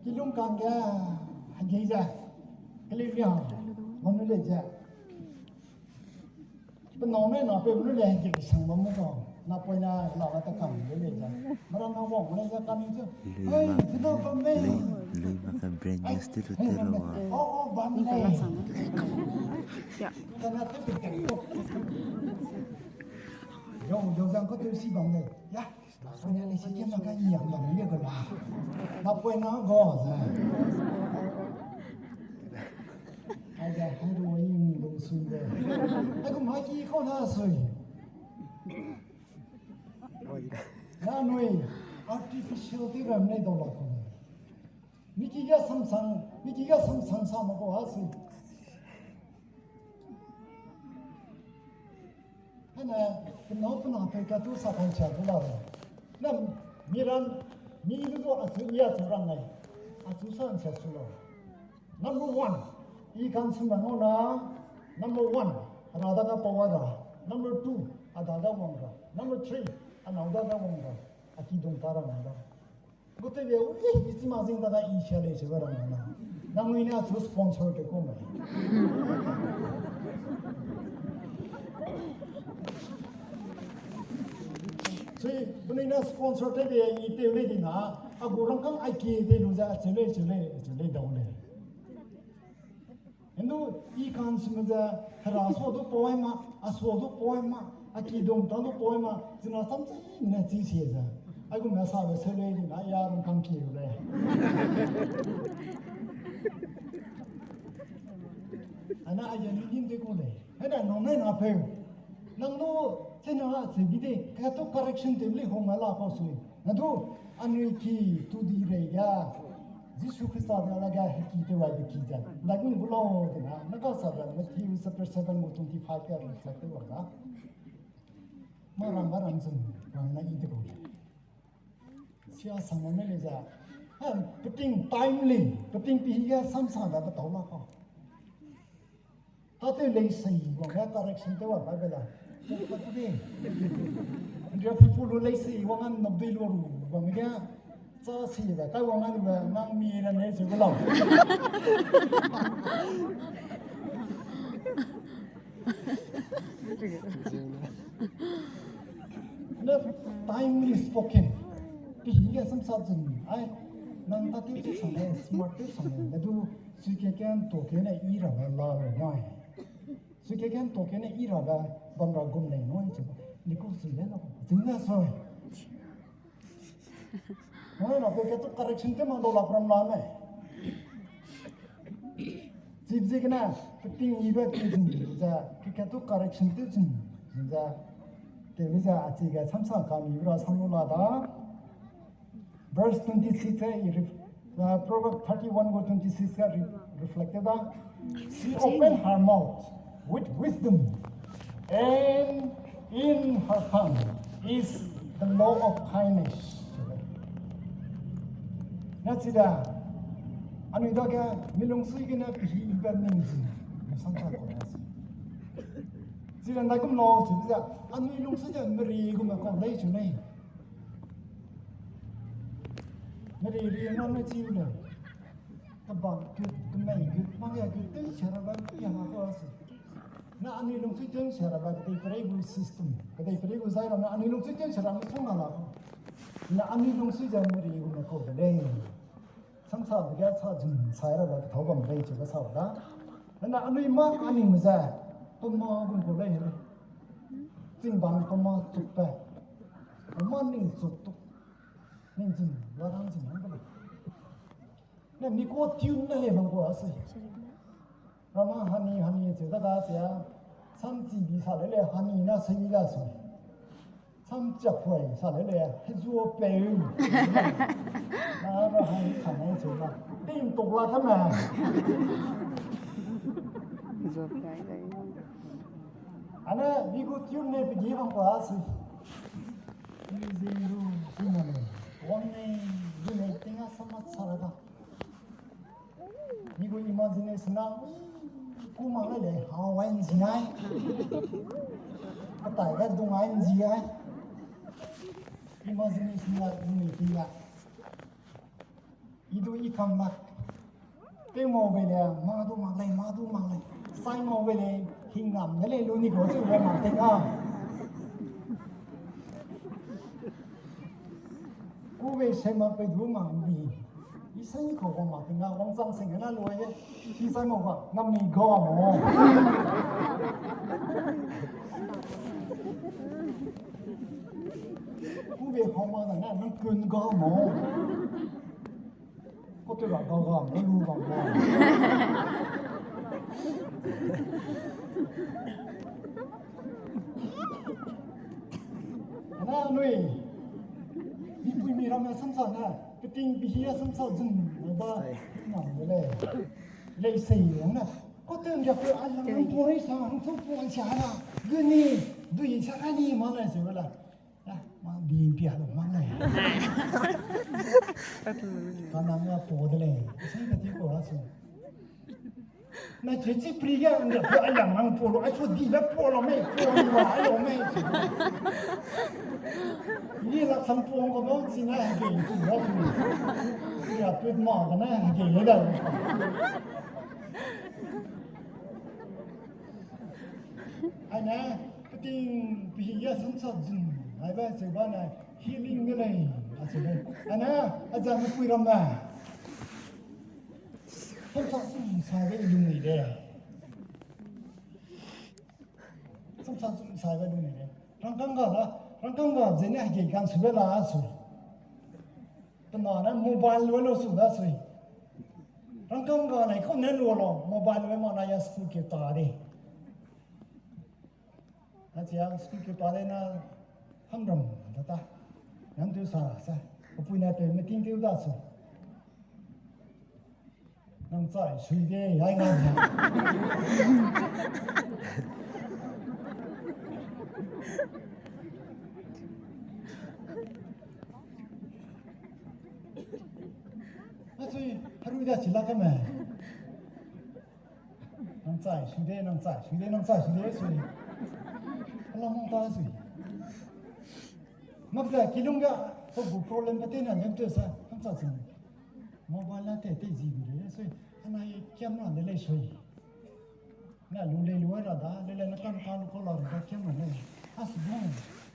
Kilung kang ge, hangge ze. Kali ria, manu le ze. Pe nau ne na pe lu le hangge sang bam me ko. Na poi na la la ta kang le le ze. Mara na wang ne ze kami ze. Lui Hey, ma, zina bam me. Lui, lui ma ka brain news ti lu te lo wa. Oh, oh, bam me. Ya. Kana te te te. Yo, yo zang ko te si bam me. Ya. Poi na le si ke ma ka ni yang bam me ko la. Na poi na go ze. Ai da, hai ruo i lung sun de. Ai ko ma ki ko na sui. Nanui artificial ti ram ne dau la ko. Miki ga samsang, miki ga samsang sa ma ko ha si. Hana, penau pena pe ka tu sa kan cha tu la. Na, mi ran, mi du du a chu ya chu ran nai. A chu sa an cha chu lo. Number one, i kan sum na ngau na, number one, a da da ka power ra. Number two, a da da wang ra. Number three, a nau da da wang ra. A ki dong ta ra nai ra. Gu te be, ui, i chi ma zing da da i sia le se ba ra nai ra. Nangnui ne a chu sponsor ke ko mai. Sui, bunui na sponsor te be i te le di na, a gu rang kang ai ki te lu za, a che le, che le, che le dau le. Hindu i kan sum ze, hera so du poi ma, a so du poi ma, a ki dong ta du poi ma, zina sam chi ne chi si ze. Ai gu me sa be se le di na, ya rang kang ki le. Ana a ya ni nin de ko le. Hena nang nai na peu. Nang du, chena a che bi de, ka tu correction te li hong la ko sui. Na du, anui ki tu di rei ga. Jisu Khrista de la ga he ki te wai de ki ja. La gun bu lo de na, na ka sa da, Matthew chapter seven verse twenty-five ka reflect wa ga. Ma ram ba ram zun, ram na i de ko. Sia sang na le ja. Ha, peting timely, peting pi ga sam sa da ba tau la ko. Tate lei sei wang ga correction te wang ga bela. Tate. Ndia pu pu lu lei sei wang an nok dei lu ru wang ga. Sa sei ba kai wang an ba nang mi na ne zu lau. Ne timely spoken. Pehige samsa zun ai. Nang ta tew tew sang ne, smart tew sang ne. Ne du suike ken to ke ne i ra la la le nai. Suike ken to ke ne i ra ba bam ra gum lei nai chu. Ni ku si le na. Zing na soi. Ngai na pe ke tu correction te ma do la pram la me. Chip zi kena, peting ibe ke zin za, ke ke tu correction te zin za. Te zi za a chi ga samsa ka mi ra sam lo la da. Verse twenty-six eh, i ref-, uh, Proverbs thirty-one go twenty-six ga re-, reflected da. She opened her mouth with wisdom, and in her tongue is the law of kindness. Na chida, anui dage mi lungsui gene pehi ibe ning zin, mi samsa ko na si. Chida ndai gum lo si, chida, anui lungsui de meri gum ko lei chu nei. Meri ri na me chi le. Kebak gut, kemei gut, mangya gut, tew sera ba ya ma ko si. Na anui lungsui tew sera ba, kedei perei gu system, kedei perei gu zai ra, na anui lungsui tew sera me song na la ko. Na anui lungsui zai meri gu me ko de lei. Samsa de ga sa zun sai ra ba, thau bam lei chu ba sa da. Na anui ma ka ning me zai, to ma gun ko lei he. Ting bam to ma chuk pe. Ma ning chuk tu. Ning zun, wa rang zun hang ko lei. Ne mi ko tune ne le bang ko a se. Rama hani hani che da ga che a. Sam chi bi sa le le hani na se ni ga se. Sam cha phuai sa le le he zuo peu. Na ra hani sa ne che na. Ting tok la ka ma. Ane mi ko tune ne pe di bang ko a se. Ni zi ru, ni ma le. Wang ne, ru ne, ting a sa mat sa la ga. Ni gu imagination na, ku mak le le, hawai nzi ai. Katai ga dung ai nzi ai. Imagination na, ni ti ya. I du i kam mak. Tew mau bei le, ma du mak lei, ma du mak lei. Sai mau bei le, hing nam de lei lu ni ko chu le mak tei ka. Ku bei se mak bei du mak bi. I sai ni ko wang mak tei ka, wang chang seng na lu ai de. I sai mau ba, ngam ni ga mo. Ku bei hau ma na, nang kun ga mo. Ko te ra ga ga, mo lu ga ga. Ana nui. Ni pui mi ram na samsa na, peting bi hi a samsa zun na ba, na mo le. Lei sei yang na. Ko te ndia pe a yang nang po rei sa, nang tu po an sia na. Guni, dui sa ka ni ma na se wala. Ya, ma bi pi a lo ma na. Ka na nga po de lei. Sai ka ti ko la su. Na che chi pri ya ndia pe a yang nang po lo, a chu di la po lo mei, po lo ai lo mei. Ni la sam po ko no chi na ge tu lo. Ya pe ma ka na ge le da. Ane, peting, pehi ya samsa zun, ai ba, se ba na, healing de lei, a se lei. Ane, a zang me pui ram na. Samsa zun sa de lung nei de. Samsa zun sa de lung nei de. Rangkang ga da, rangkang ga zene hege gan su be la su. Tena ne mobile lu lo su da sui. Rangkang ga nai kau ne lu lo, mobile lu ma na ya school ke ta de. Na chia school ke ta de na hamram da ta. Nang tu sa sa. Apui na pe meeting tiu da su. Nang chai sui de, ai ngai. Asui, haru da chila kame. Nang chai sui de, nang chai sui de, nang chai sui de, sui. Ala mong ta sui. Makza kilung ga, ko bu problem pate na nem te sa, nang chai sui. Mobile na te te ji bi le sui, ana i kiam na de le sui. Na lu le lu ra da, le le na kan ka lu ko la ra da kiam na le. As bon.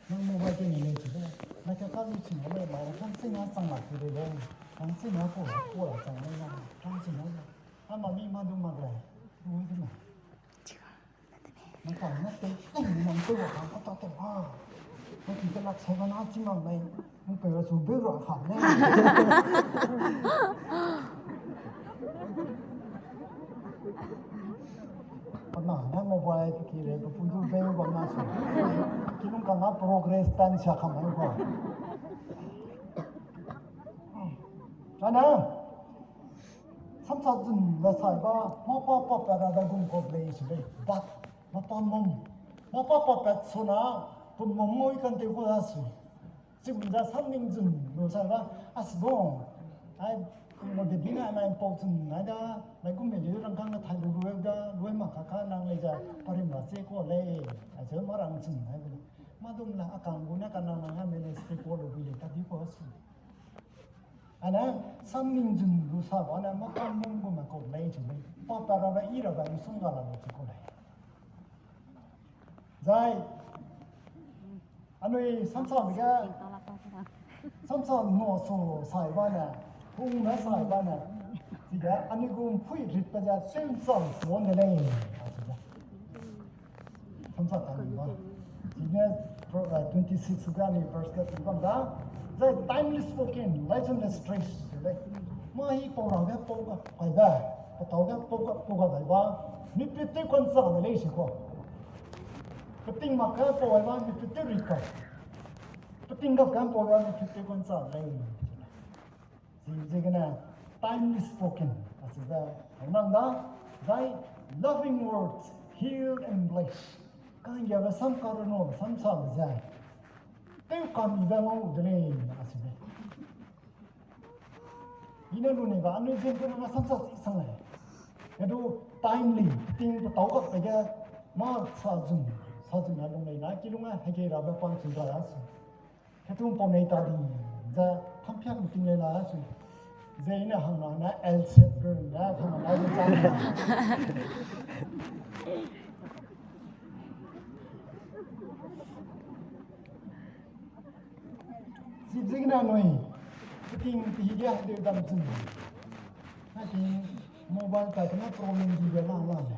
Nang mobile te ni lei chi de. Na ka ka lu chi na lei, ma rang ching na chang la chi de lei. Rang ching na ko, ko la chang lei na. Rang ching na. A ma mi ma du ma lei. Du de na. Nang ka na te, te ni nang te wa ka ta te ba. Nang ki te la che ba na chi ma lei. Nang pe wa su be ra ka lei. Pana na mobile ki re, ka pui du be ba na su. Ki nung ka na progress tan sia ka mai ba. Ana, samsa zun la sai ba, ma pa pa pa ra da gum ko lei su lei. But, ma pa mom, ma pa pa pa so na, pum mom ngoi kan te ko da su. Chigum za samning zun lu sai ba, a si bo. Ai, mo de bina na important na da, mai gum me de rang kang na thai lu lu da, lu ma ka ka nang lei za, parim la che ko lei, a ze ma rang chun na. Ma dum la a kang gu na ka nang nang a ministry ko lu lu ye ta di ko su. Ana, samning zun lu sa ba na, ma kang mum gu ma ko lei chun lei. Pa pa ra ba i ra ba mi sung ga la lu chi ko lei. Zai, anui samsa mi ga, samsa no so sai ba ne, hung na sai ba ne, chi ga, anui gu mpui rit pa ja, sen sam so ne lei, a chi ga. Samsa ta ni ba. Chi ne, pro-, eh, twenty six ga ni verse ga chi bam da. Zai timely spoken, lighten the stress, chi lei. Ma hi pau ra ga pau ga, pai ba, patau ga pau ga, pau ga pai ba. Mi pete kon sa ne lei si ko. Peting mak ka pau ai ba mi pete ri ka. Peting gap ka pau ai ba mi pete kon sa lei. Zi, zi gene, timely spoken. A zi ze, nang da, zai, loving words, heal and bless. Kang ya ba sam ka ro no, sam sa ze. Teu ka mi ba ngau de lei, a zi ze. Ine lu ne ba, anu zin pe na samsa chi sang le. Edu timely, ting pe tau ka pe ge, ma sa zun, sa zun na lung lei na, ki lung a, hege ra ba pan zun ra ya su. Ketum pau nei ta di, za, tam piak ting lei la su. Ze ine hang na, na, el set ru, na, hang na, na, za. Zip zing na nui, peting pi ge hande dam zing. Hati mobile ta kena problem di ge lang lang le.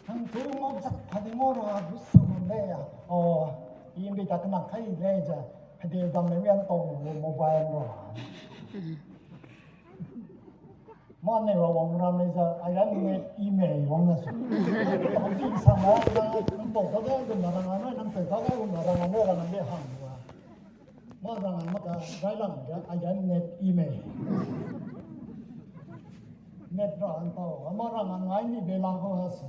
Hang tu mo zak hadi mo ra du sa mo le ya. O, i mbi ta kena kai le ja. Hadi dam le wian tau mo mobile ro. Ma ne wa wang ram le za, a ya ne email wang na su. Hang ti sa ma, nang pau ta ga gu ma rang a nui, nang pau ta ga gu ma rang a nui, rang a nui hang wa. Ma rang a ma ka, rai lang ga, a ya net email. Net ra an tau, a ma rang a ngai ni be lang ko ha su.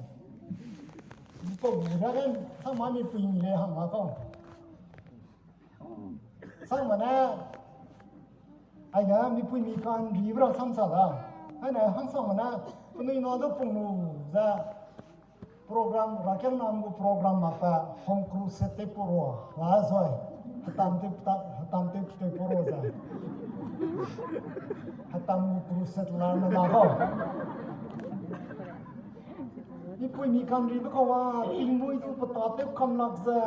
Ni ko ni ra den, sa ma ni pui ni le hang ma ko. Sang ma ne, ai ga mipui mi kan ri bra sam sa da. Ai ne hang sang ma ne, penui na du pung lu ze program, rakel nam gu program ma pa home crusade te puro, la zoi. Hatam te, hatam te, te puro ze. Hatam gu crusade la na la ho. Mipui mi kan ri be ka wa, tingmui du peta tew kam lak ze,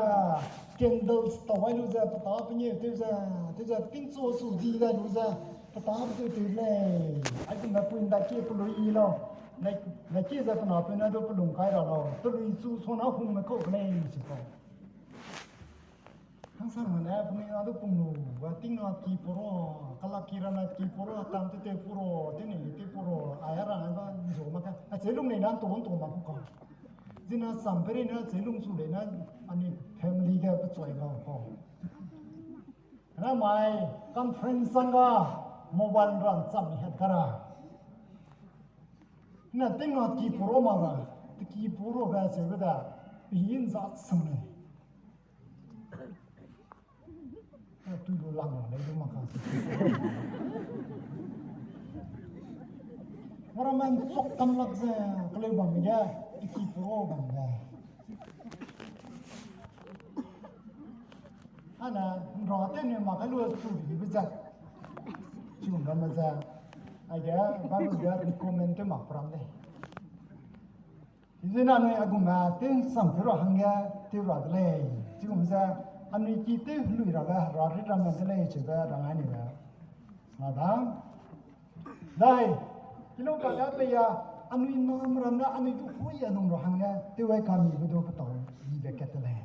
candles tau ai lu ze, peta pengeu tew ze, tew ze, tingchu su di dai lu ze, peta tew tew lei. Ai tingna pui nda kie pelui i lau. Na, na kie ze pena pena du pelung kai ra lau. Pelui chu so na hung me kau lei, si kau. Hangsang ne, penui na du pung lu, wa ting na ki puro, kala ki ra na ki puro, tam te te puro, te ni te puro, a ya ra ba nzo ma ka, a che lung nei na to to ma ku ka. Zina sam pe ri na che lung su le na, ani family ga pe choi ga ko. Na mai conference sang ga mobile ran cham ni het ka ra. Na ting na ki puro ma ra, te ki puro ga che ga da, pi yin za sang ne. Tui lu lang lei du mak ka. Mara man sok tam lak ze, keleu bam ge, iki pro bam ge. Ana, nra te ne mak ka lu chu di be zat. Chu ngam ze. Ai ge, Bible ge recommend te mak pram de. Zina anui agume tew nsam tew ra hangge tew ra de lei. Chigum ze anui ki tew lui rabe Hera rit ramme de lei chibe rang ai ni le. Sa da. Dai, kilung ka ga pe ya, anui nam ram ne anui du hui a nung ra hangge tew ai kami be du ketau yibe kat de lei.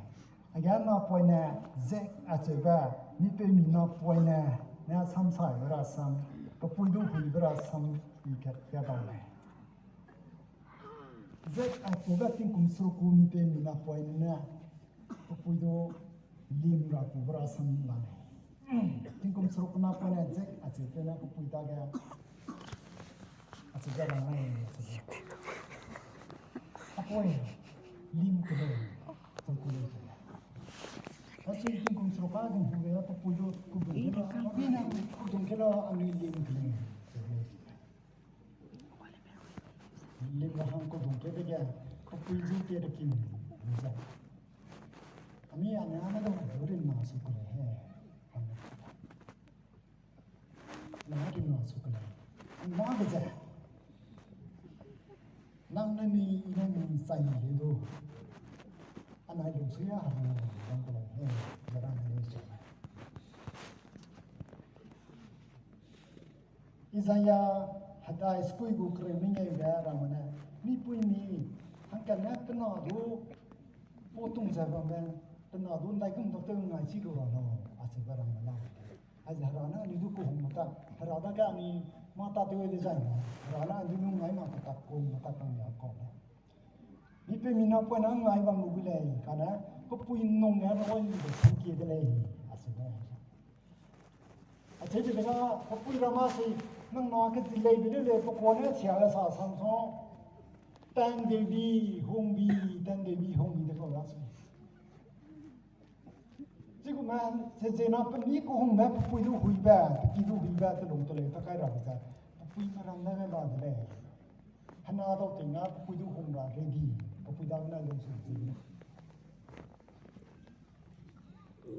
Age napoine Zek acheube, mi peumi napoine ne samsaibe rasam, pepui du huibe rasam i kat ka dau lei. Zek acheube tingkum seruk gu mi peumi napoine ne, pepui du lim ra kube rasam la lei. Tingkum seruk napoine Zek acheube ne pepui dage, acheube rang lei, acheube. Apoi, lim ke lei, pepui lei. Achi tingkum seruk a tingkum ge pepui du kudung ke la, pepui ne kudung ke la anui lim ke lei. Lim ra hang kudung ke dege, pepui zu te de king ze. Ami ane ane dau rin ma su ke lei he. Na rin ma su ke lei. Na ge ze. Nang ne mi, i ne mi chai mi le du. Anai lungsui a hang bang ke lei he. Ze rang ne se. Isaiah hedai sekui gu kereu mengeu ge rang ne, mipuimi, hangkat ne pe na du, pa tung ze bambe, pe na du ndaigum dak tew ngai chi lu ra lau, acheube rang ne la. Aize Hera ne anui du kehungme tak, Hera dage anui mâ tâtew dezai ne, Hera ne anui du ngai mak petak kehungme tak kang ya kau lei. Mipeumi napoine ngai bam lu gu lei, kane, pepui nung ne rui de sangkie de lei, acheube. Acheube dega, pepui ramme si, nang na kechi leibe leu lei, pe kuane sia le sa samsung, tandeubi, hungbi, tandeubi, hungbi de kau la si. Chigume, se zena pe mi kehungbe, pepui du huibe, pe ki du huibe, telung teleu ta kai rabe ze, pepui meram ne la de lei. Hena dau ting a, pepui du hung ra ready, pepui dagene lungsui chi.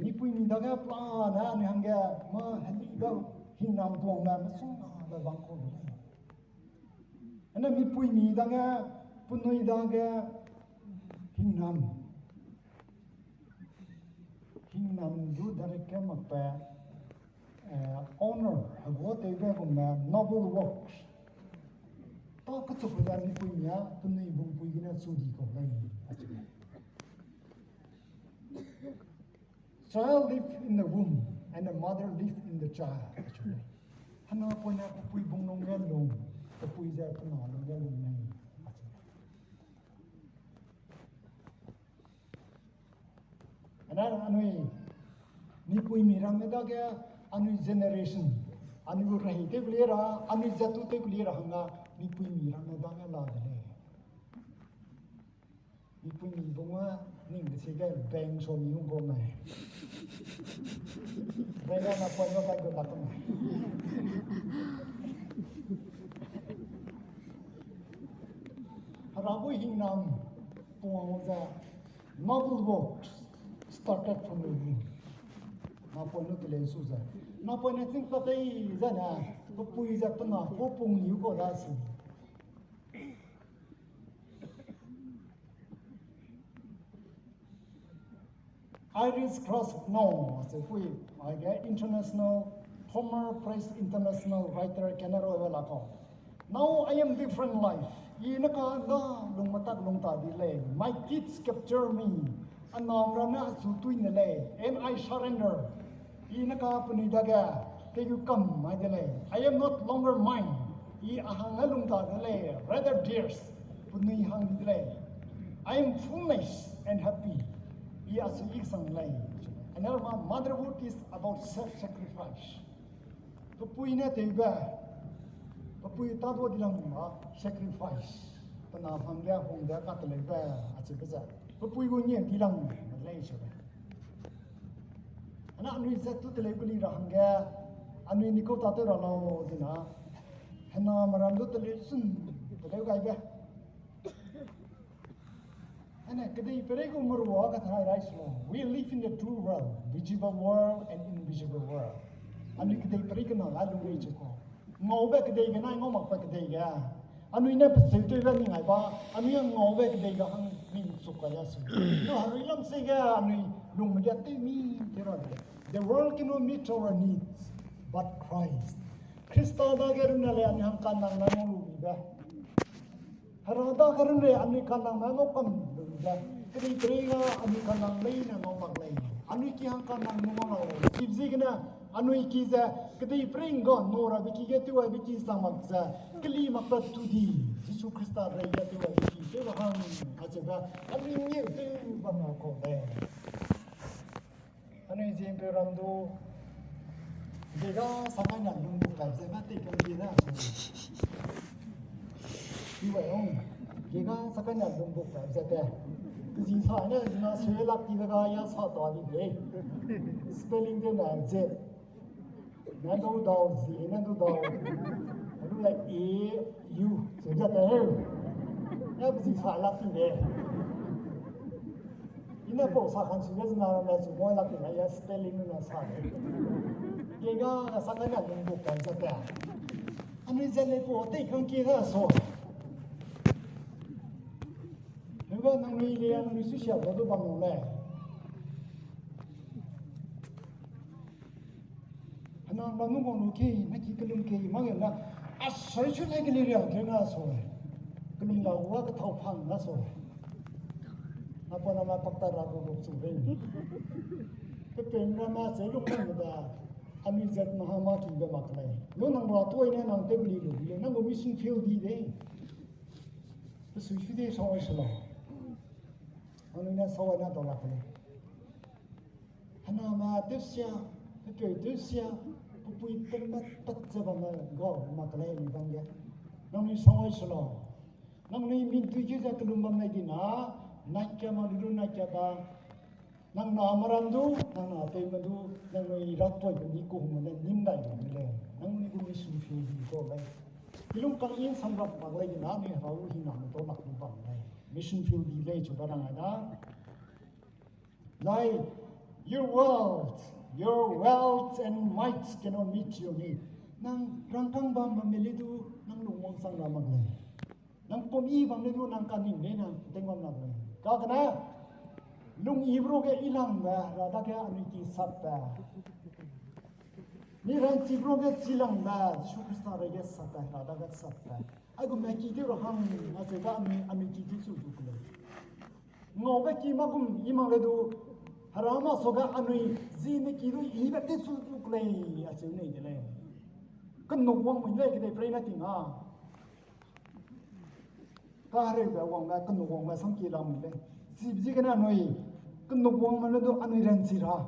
Mipuimi dage plan ne anui hangge, mâ heli dau, hingnam tuangme, mesungnabe bang kau de lei. Ane mipuimi dage, penui dage, hingnam. Hingnam du direct ke makbe, eh, honor, hegu tewbe gumme noble works. Ta kechukbe ze mipuimi a, penui bungpui gene chu di kau lei, achu lei. Child live in the womb and the mother live in the child, achu lei. Hena poine pepui bung lungge lung, pepui ze pe na lungge lung lei, achu lei. Ana anui, mipuimi ramme dage, anui generation, anui gu rehei tew kelie ra, anui zat tu tew kelie ra hangge, mipuimi ramme dage la de lei. Mipuimi bung a, ning kesi ge bank so mi hung bau mei. Bank a na point lo kai gu lak mei. Hera gu hingnam tuang ze, noble works started from the womb. Napoine teleu su ze, napoine chîng katei zene, pepui ze pe na pa pung niu kau da si. Iris Krasanik, acheu pui, aige international, former Press International writer, Canada we la kau. Now I am different life. I ne ka na lung matak lung ta di lei. My kids capture me. Anam ramme achu tui ne lei. And I surrender. I ne ka penui dage, teigu kam mai de lei. I am not longer mine. I a hang ne lung ta de lei. Rather theirs. Penui hang di de lei. I am fullness and happy. I achu i sang lei. Another one, motherhood is about self-sacrifice. Pepui ne tewbe, pepui ta du di lang ma sacrifice. Pe na hangge hung de ka teleube, achibe ze. Pepui gu nie di lang lei se be. Ana anui zat tu teleu keli ra hangge, anui ni kau ta tew ra lau zina. Hena meram du teleu sun, teleu gaibe. Ane, kedei perei gu merua kathai rai silo. We live in the two world, visible world and invisible world. Anui kedei perei kena la lung rei chiko. Ngaube kedei ge nai ngau makbe kedei ge. Anui ne pecheu tewbe ning ai ba, anui a ngaube kedei ga hang ning chuk kai ya si. No harui lam se ge anui lungme ge tew mi te ra de. The world cannot meet our needs, but Christ. Krista dage runne le anui hang kanang na ngau lu mi be. Hera dage runne anui kanang na ngau kam lu mi be. Kedei peri ga anui kanang lei ne ngau mak lei. Anui ki hang kanang ngau mak lei. Chibe ziegene anui ki ze kedei peri ga no rabe ki ge tew aibe ki sang mak ze, keli mak pe tu di, Jisu Krista rei ge tew aibe ki tew ra hang, acheube, anui ngeu tew bam na kau lei. Anui ziempe ram du, gega sakai na lung bu kai ze na te kan di na. Iwai ong, gega sakai na lung bu kai ze te. Kezi sa ne zina se lak ti ga ya sa ta di de. Spelling de na ze. Na du dau, zi na du dau. Lu la e, u, se ja ta he. Ya kezi sa lak ti de. Ina pau sa kan si ya zina la zu mo lak ti na ya spelling na sa de. Gega sakai na lung bu kai ze te. Anui ze le pau te kan ki ga so. Hega nangnui le nangnui su sia ba du bam le. Hena ba nu mo nu ke, na ki kelum ke, ma ge na, a soi chu le ke le ria ke na so. Kelum la wa ke thau phang na so. Na pa na ma pak ta ra ko ko chu be. Pe pen ra ma se lu kan da. Anui zat ma ha ma ki be mak lei. Lu nang ra toi ne nang te beli lu le, nang go mission field di de. Pe sui fi de sa oi se la. Anui ne sa oi na dau lak lei. Hena ma tewsia, pe peu tewsia, pe pui pe mat pat ze bam na gau mak lei ni bam ge. Nangnui sa oi se la. Nangnui mi dui ge ze kelum bam lei di na, nai kia ma lu nai kia ba. Nang na maram du, nang na pei ma du, nangnui rat toi pe ni ku hung ne nim dai lu lei. Nangnui gu mission field di ko lei. Ilung kang in sam rak mak lei di na, mi hau hi na me to lak lu bam lei. Mission field di lei chu ba nang ai da. Zai, your wealth, your wealth and might cannot meet your need. Nang rangkâng bam bam me le du, nang lungwang sang ra mak lei. Nang pum yi bam le du, nang kaning le nang teng bam mak lei. Kakena, lung yi bro ge i langbe, ra dage anui ki sapbe. Mi ranchi bro ge chi langbe, Jisu Krista rei ge sapbe, ra dage sapbe. Aigum ne ki tew ra hang, a ze ga anui, anui ki tew su du ku lei. Ngaube ki ma gum i mak le du, hera ma so ga anui, zi ne ki du i be tew su du ku lei, a cheu nei de lei. Kenuk wang mui lei, kedei prei na ting a. Kahereube wangbe, kenuk wangbe sam ki la mui lei. Chibe ziegene anui, kenuk wangme le du anui ranchi ra.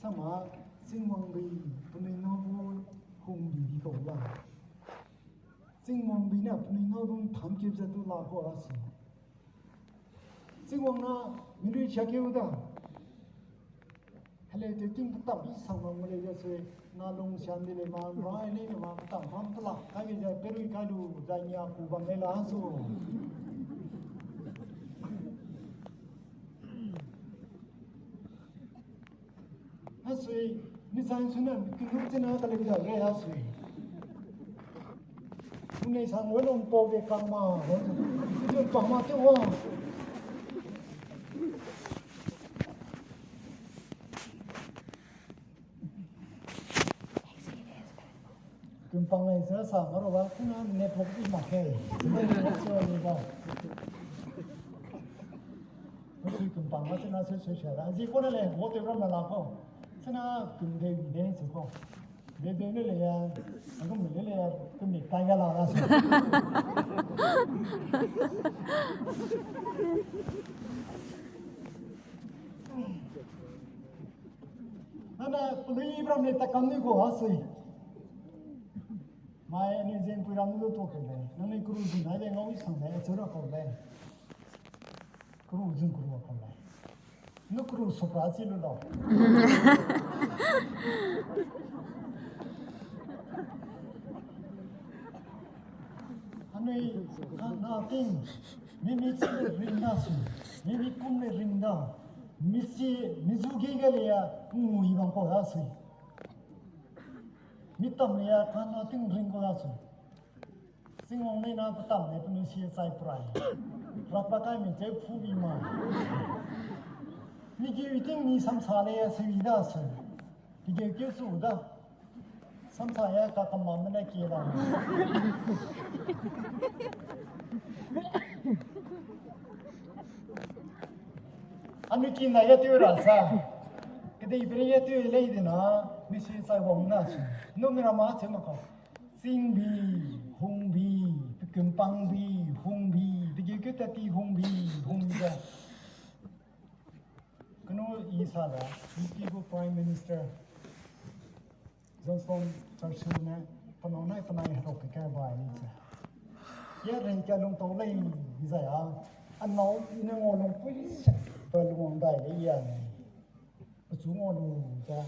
Sama, Tingwang dui, penui na bu hung di di kau la. Tingwang dui ne penui na bu tham keu ze du la kau la si. Tingwang na, mi lui chia keu da. Heleu tew ting petam i sang bam gu lei ze sui, na lung siam di lei ma, rai lei lei ma, petam bam pelak kai lei ze, perui kai lu, zai nia ku bam lei la su. Asui, mi zai sui ne, kinu chena ka lei za rei asui. Unei sang we lung pau de kang ma, zun pang ma te wa. Kumpang lei ze sa ma ro ba, kuna network i mak ke. Network se ni ba. Kumpang ma chena se se se la. Zi ko ne lei, mo te ram na la ko. Chena kum de wi de se ko. De de ne lei ya, a kum de lei ya, kum de kai ga la la se. Nana, penui Abraham ne takam ni ko ha sui. Mai anui zen pui ram lu to ke lei. Nangnui kuru zun hai lei ngau i sang lei, cheu ra kau lei. Kuru zun kuru kau lei. Nu kuru sopra chi lu lau. Anui, na, na ting, mi mi chi le ring da sui. Mi mi kum le ring da. Mi si, mi zu ge ge le ya, ngui bang kau da sui. Mi tam le ya, ka na ting ring kau da sui. Singwang nei na petam ne penui sie chai prai. Rakba kai mi teu phu bi ma. Mi geu ting mi samsa le se mi da se. Ki geu keu su da. Samsa ya ka kama mene ki la. Anui ki na ya teu ra sa. Kedei bere ya teu lei de na, mi sie chai wang na se. No mi ra ma se ma ka. Singbi, hungbi, pekumpangbi, hungbi, dege keu tati hungbi, hungbi da. Kenu i sa da, U K gu Prime Minister, Winston Churchill ne, penau nai penai herok ke kai bai ni ze. Ya rei ka lung tau lei, zai a, anau i ne ngau lung pui sek, pe lung dai lei ya ne. Pechu ngau lu ze,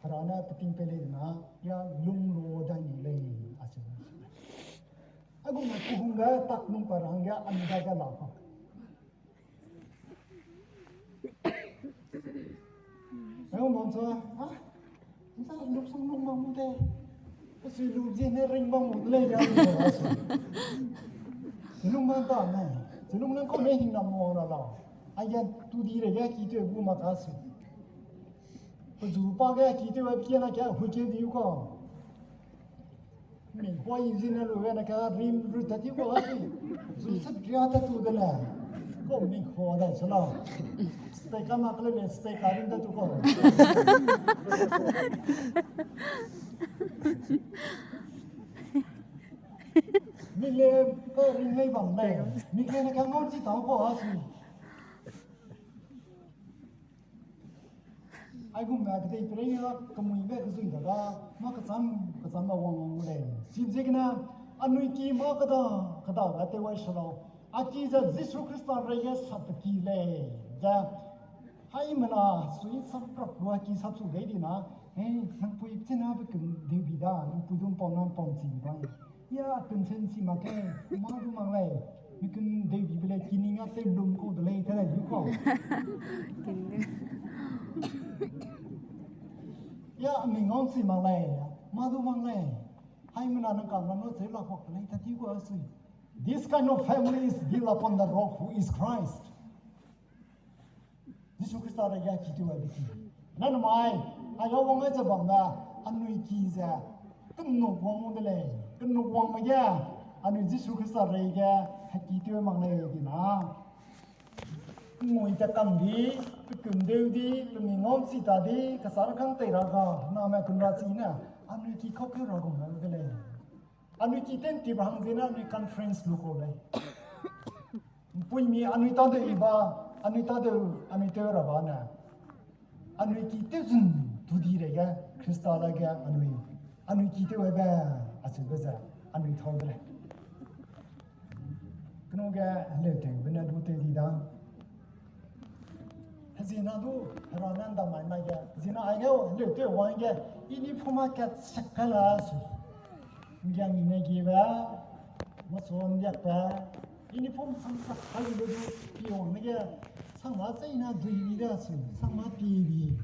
Hera ne peting pe lei na, ya lung lu dai ni lei, a se. Agu na kuhung ge tak nung pa rang ge, ami dai ge la pa. Ai, bam sa, ha? Nsa luk sang lung bam mu de. Pe sui lu zie ne ring bam mu de lei ya lu sa. Lung bam ta ne. Lung lang kau ne hing nam mo ra la. Ai ya tu di re ya ki te bu ma ka su. Pe zu pa ge ki te wa kia na kia hui ke di u ka. Mingkua i zi ne lu ge na ka rim ru ta ti kua ki. Zu sat ria ta tu de le. Ko mingkua da se la. Spek ka mak le le spek ka rim ta tu ko. Mi le ko rim lei bam le. Mi ke na ka ngau chi ta ko a si. Aigum ba kedei perei a kemui be kezui da ga, ma kecham, kecham ba wang wang gu lei. Chibziegene, anui ki ma keda, keda ga tew wai se lau. A ki ze Jisu Khrista rei ge sap ki lei. Ze, haimena sui sap prap lu a ki sap su dei di na, eh, nang pui chena be ken deu bi da, nang pui dum pau nang pau chi bi da. Ya, ken sen si mak ke, ma du mak lei. Mi ken deu bi be lei, kining a tew lum kau de lei, te lei du kau. Ya, mi ngau si mak lei, ma du mak lei. Haimena nang kam la no zeu la kau de lei, ta ti kau a sui. This kind of family is built upon the rock who is Christ. Jisu Khrista rei ge ki tew ai be ki. Nang mai, ai ga wang ai ze bam da, anui ki ze, kenuk wang de lei, kenuk wang me ge, anui Jisu Khrista rei ge, heki tew mak lei di na. Ngui ta kam di, pe kum deu di, pe mi ngau chi ta di, kasa kang tei ra ga, na me kun ra chi ne, anui ki kau ke ra gu me de lei. Anui ki ten ti ba hang zene anui conference lu kau lei. Mpuimi anui tâ deu i ba, anui tâ deu, anui tew ra ba ne. Anui ki tew zun tu di rei ge, Khrista la ge anui, anui ki tew ai be, a cheu be ze, anui thau de lei. Kenu ge heleu tew be ne du tew di da. Hezina du, Hera ne ndamai mai ge, zina ai ge, heleu tew wang ge, i ni phuma kat sek kai la su. Ngiang i ne gi be, masu ndiak be, i ni phum sang sak kai lu du, i wang ne ge, sangma cheina dui bi da su, sangma pi bi,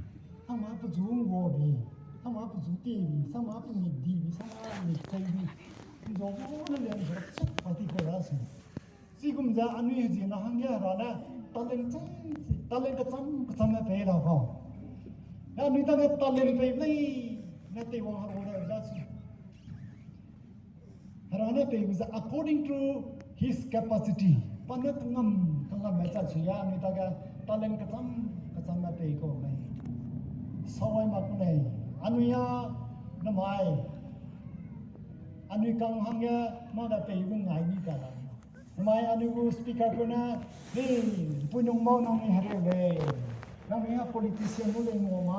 sangma pe zu ngua bi, sangma pe zu ti bi, sangma pe mik di bi, sangma mik chei bi, i zo gu ne le, sek pa ti kai la su. Chigum ze anui hezina hangge Hera ne talent chei, talent kecham kecham ne pei la kau. Ne anui dage talent pei lei, ne teiwang Hera ne da si. Hera ne pei gu ze according to his capacity. Pa ne kangam, kangam me cha si ya anui dage talent kecham kecham ne pei kau lei. Sawai mak ku lei. Anui a, namai. Anui kang hangge, mâ da pei gu ngai ni ka la. Mai anui gu speaker peu ne, hei, pui nung mau nang ni hereu lei. Nang ni a politician lu lei ngua ma,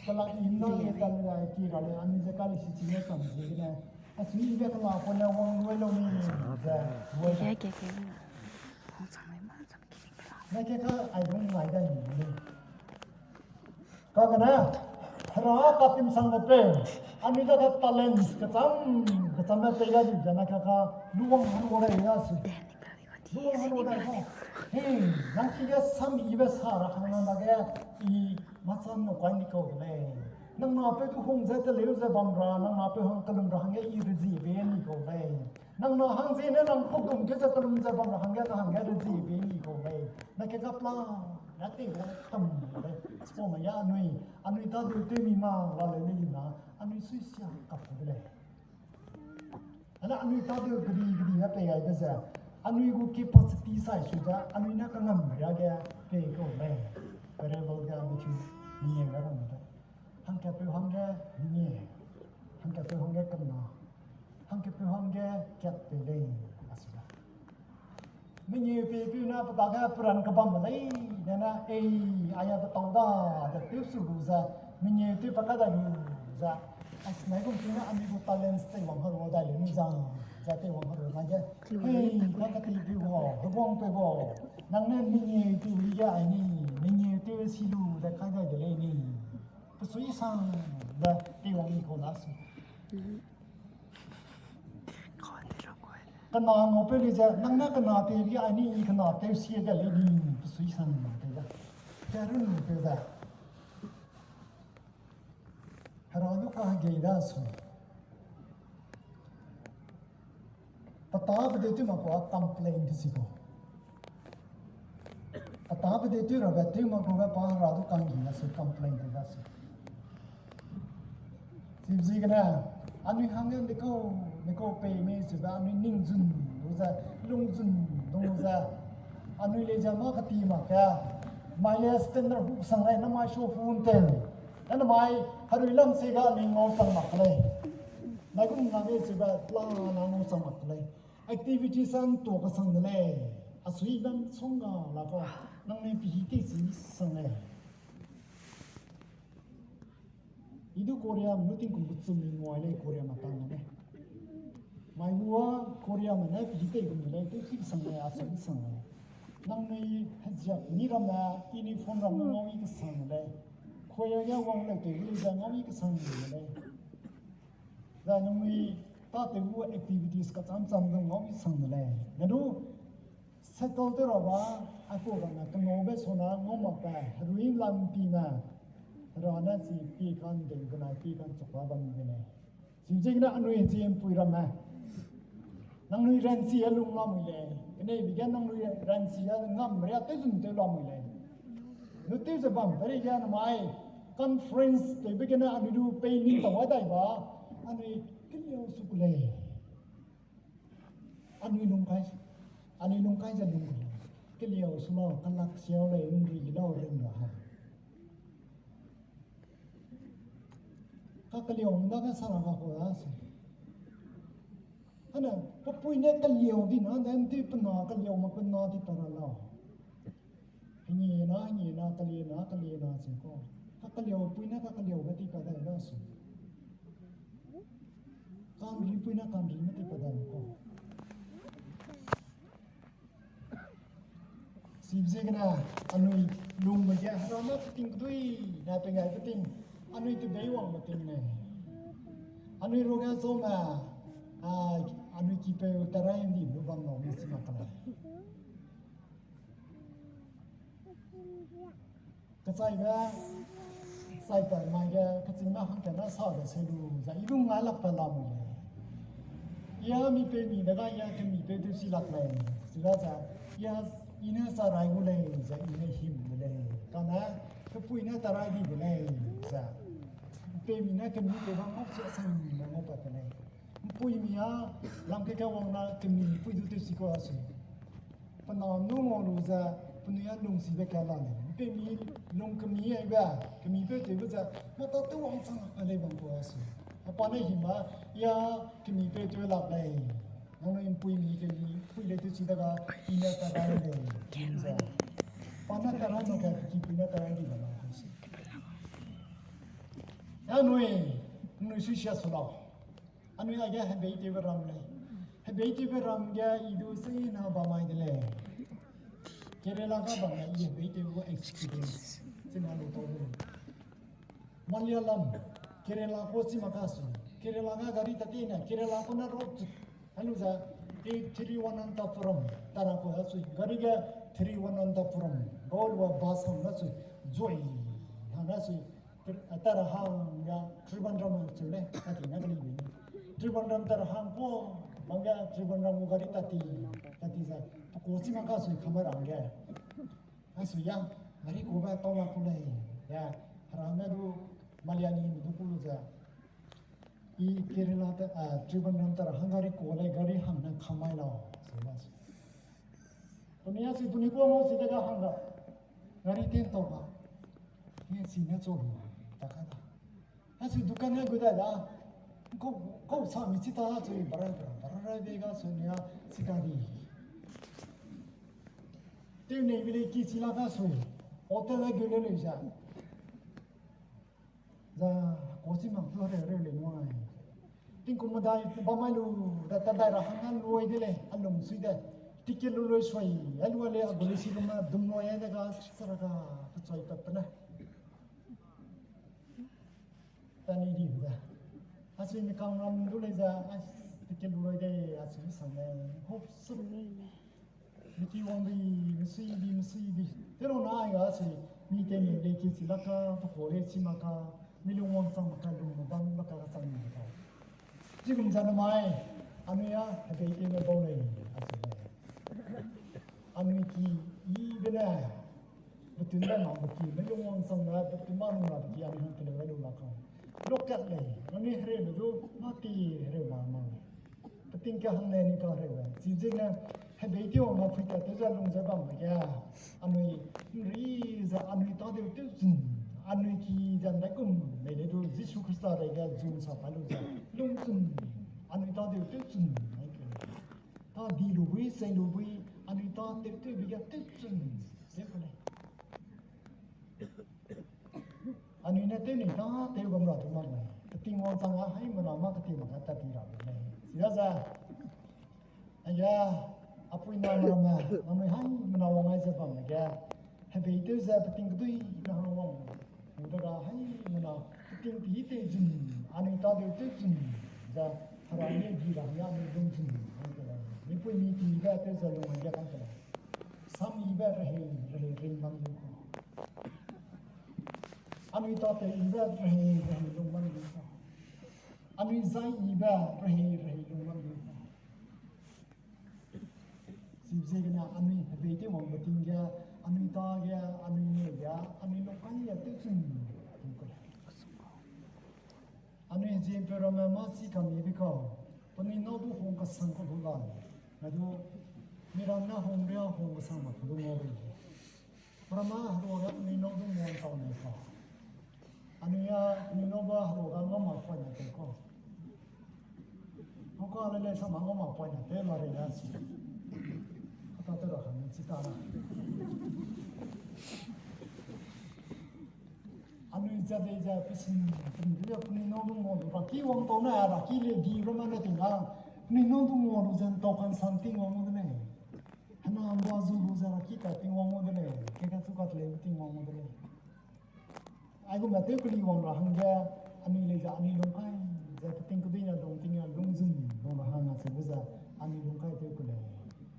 kala i nda lei dan lei ki ra lei, anui ze ka lei si chi ne kam ziegene. A sui be kala peu ne wang lui lau ni, ze, lui. Ke, ke, ke, ke. Hong chang lei ma, chang ki, ke la. Na ke ka, ai dong ngai da ni lei. Kagene, Hera katimsang de pe, anui dage talents kecham, kecham ne pei ga di zene kaka, luwang hang wa dai ya si. Luwang hang wa dai ko. He, nang ki ge sam i be sa ra hang nang dage, i macham no kai ni kau de lei. Nang napeu du hung ze teleu ze bam ra, nang napeu hang kelum ra hangge i rezie be ni kau lei. Nang na hang ze ne nang pukdum ge ze pelum ze bam na hangge na hangge de zi be ni kau lei. Na ke kapla, na te ga tam lei. Spo ma ya anui, anui ta du te mi ma la lei ni na, anui sui sia kap de lei. Ana anui ta du gedi gedi na pe gai de ze, anui gu capacity sai su ze, anui na kangam ria ge pe kau lei. Parable ge anui chu ni ga rang de. Hangkatpeu hangge mengeu, hangkatpeu hangge kena, hangkatpeu hangge kat pei lei, a si da. Mengeu pepeu na pe dage peran kebam lei, ne na, ei, aya pe tau da, de tew su lu ze, mengeu tew pe ka da lu ze, a si nai gum ting na anui gu talents tei wang hero dai le nu za, ze tei wang hero na ge, ei, ka ka tei pei bo, heguang pei bo, nang ne mengeu tew ri ge ai ni, mengeu tew si lu ze kai dai de lei ni. Pesui sang da teiwang mi kau na su. Kena ngau pe le ze, nang ne kena te bi ai ni kena tew sie de lei ni, pesui sang da te da. Te run pe da. Hera du ka ge da su. Pata pe de tew mak kua complain de si kau. Pata pe de tew rabe tew mak kua pa Hera du kanggi na se complain de da se. Sibzi gene, anui hangge dekau, dekau pei me se da anui ning zun du ze, lung zun du ze. Anui lei ze ma kati mak ke. Mai le standard hu sang lei, namai show phone te. Namai harui lam se ga anui ngau sang mak lei. Nai kum na me se ba plan na ngau sang mak lei. Activity sang to ka sang de lei. A sui bam song ga la ka. Nang ne pi hi te si sang lei. I du Korea mu tingkum kechum mi nguai lei Korea ma tang ne. Mai gu a Korea ma ne pi hi te gum de lei, te ki sang lei, a sui sang lei. Nang ne heziak ni ram na, uniform ram na ngau i kesang de lei. Korea ya wang lei te lu ze ngau i kesang de lei. Za nungui ta te gu activities kacham cham du ngau i sang de lei. Ne du settle te ra ba, a ko ga na kengau be so na ngau mak pe, herui lam pi na, hera na chi pi kan de gena pi kan chok ba bam de lei. Sibzi gene anui zie mpui ramme. Nangnui ranchi a lung lamui lei. Keneibe ge nangnui ranchi a ngam ria tew zun tew lamui lei. Nu tew ze bam peri ge namai conference tewbe gene anui du pei ning tau a dai ba. Anui keliau su ku lei. Anui lung kai, anui lung kai ze lung ku lei. Keliau su lau, kalak siau lei, nri lau ring ra ha. Kakeliau mda ge sara ga kau da se. Hane, pe pui ne keliau di na, de ndi pe na keliau ma pe na di pa ra lau. Henie na, henie na, kelie na, kelie na se kau. Kakeliau pui ne kakeliau ge di pa dai da se. Kanri pui ne kanri me di pa dai kau. Sibziegene, anui lungme ge Hera ne peting kedui, ne pengaibe ting, anui tebeiwangbe ting ne. Anui ruage zome, a, anui kipeu tarai ndi lu bam lau mi si mak ka lei. Kechaibe, chaipat mai ge, kechingme hangkatne sa de seu lu, zai i lung ngai lak pa lamui lei. I a mi peumi dega i a kemipeu tew si lak lei, chidaze, i a, i ne sa rai gu lei, ze i ne him de lei. Kane, kepui ne tarai di de lei, ze. Peumi ne kemipeu bam ngau chia sang ne ngau pat de lei. Mpuimi a, lam ke kawang na kemi pui du tew si kau a sui. Pe na nu ngau lu ze, penui a lungsibe ka la lei. Mpeumi lung kemi aibe, kemipeu tewbe ze, mata tew wangchang lak lei bam kau a sui. A pa ne him a, i a kemipeu tew lak lei. Nangnui mpuimi kemi pui lei tew si dega, i ne tarai lei. Ze. Pa ne tarai mak ka, kipui ne tarai di ba la si. Anui, anui sui sia su lau. Anui age hebeitewbe ram lei. Hebeitewbe ram ge i du sena bam mai de lei. Kerala ga bam mai i hebeitewbe gu experience. Sena lu tau de lei. Malayalam, Kerala ko chi mak ka sui. Kerala ga gari tat ti ne, Kerala ko na road chu. Helu za, e Thiruvananthapuram, tara ko ha sui. Gari ge Thiruvananthapuram, gaulua bus hang na sui. Zoi, hang na sui. Tara hang ya, Trivandrum chu le, a ti na kali bi. Trivandrum tara hang ko, Bam ge Trivandrum gu gari tati, tati ze, pe ku chi mak ka sui kamai ra hangge. A sui ya, gari ku ba tau la ku lei. Ya, hera ne du Malayali me du ku lu ze. I Kerala te, a, Trivandrum ta ra hang gari ku lei, gari hang ne kamai lau. Sui la sui. Tuni a sui tuni ku mo si de ga hang ga. Gari tin tau ba. Ni si ne chu lu. Ta ka da. A sui dukan ne gu da da. Kau, kau sa mi chi ta sui bara bara, bara de ga sui ni a chi ta di. Tew nei bi lei ki chi la ka sui. Hotel le gu le le za. Za, ku chi mak tu hereu hereu le nui. Tingkum medai bam mai lu, da ta dai ra hang a lui de lei, a lung sui de. Ticket lu lui sui, a lu le a gu le si lu ma dum lui de ga, sa ra ga, pe choi pe pe ne. Tani di hu da. A sui mi kang ram du lei za, a ticket lu lui de, a sui mi sang lei, hope sum. Mi ki wang di, mi sui di, mi sui di. Te lu na ai ga sui, mi te mi lei ki chi la ka, pe ku lei chi mak ka, mi lung wang chang mak ka, lung ma bam mak ka, ka chang mak ka. Chi gum za na mai, anui a, hebei te me bau lei, a sui lei. Anui ki, i de ne, betun da na be ki, mi lung wang chang na, betun ma lung na be ki, anui hang te le lu la ka. Lokat lei, anui hereu lu du, ma ti hereu la ma. Peting ke hang ne ni ka hereu lei. Chi zene, hebei tew wang ma pui ta tew ze lung ze bam me ge. Anui, nri ze anui ta deu tew zun. Anui ki ze ndai kum, mei le du Jisu Khrista dai ge zun sa pa lu ze. Lung zun, anui ta deu tew zun, ai ke. Ta di lu bui, sei lu bui, anui ta tew tew bi ge tew zun. Ze ku lei. Anui ne tew nei ta tew bam ra tew mak lei. Peting wang chang a haimena mâ keti mak ka tat ti ra lei. Sida ze. Aige, apui na ramme, nangnui haimena wang ai ze bamme ge. Hebei tew ze peting kedui na hang wang. Hu de ga haimena, peting ti tew zun, anui ta deu tew zun, ze, hera ne di ra ne anui lung zun, hang ke lei. Mipui mi ti be tew ze lung ai ge hang ke lei. Sam i be rehei, rehei ring bam lu ka. Anui tatew i be rehei, rehei lung bam lu ka. Anui zai i be rehei, rehei lung bam lu ka. Chibe ziegene anui hebei tew wangbe ting ge, anui ta ge, anui neu ge, anui lungkai ge tew chun, tew ku lei. Anui heziempeu ramme mâ chi kamibe kau, penui nâu du hung kesang ku lu la, nai du, mi ram ne hung ria hung kesang mak ku lu ngau bei. Ramme heruage penui nâu du nguang tau nei kau. Anui a, penui nâu ba heruage ngau mak poine tew kau. Ngau ka le le sa ma ngau mak poine tew la rei la si. Kata tew ra kane chi ta la. Anui ze lei ze pesin, penui du ze penui nâu du ngau lu, raki wang tau ne, raki le di ramme ne ting la. Penui nâu du ngau lu ze ntau kan sang ting wang lu de lei. Hena ngua zu lu ze raki ta ting wang lu de lei. Ke kachu kat lei ting wang lu de lei. Aigum tew keli wang ra hangge, anui lei ze anui lungkai, ze peting kedui ne lung ting ne lungzun lung ra hang acheu ze, anui lungkai tew ku lei.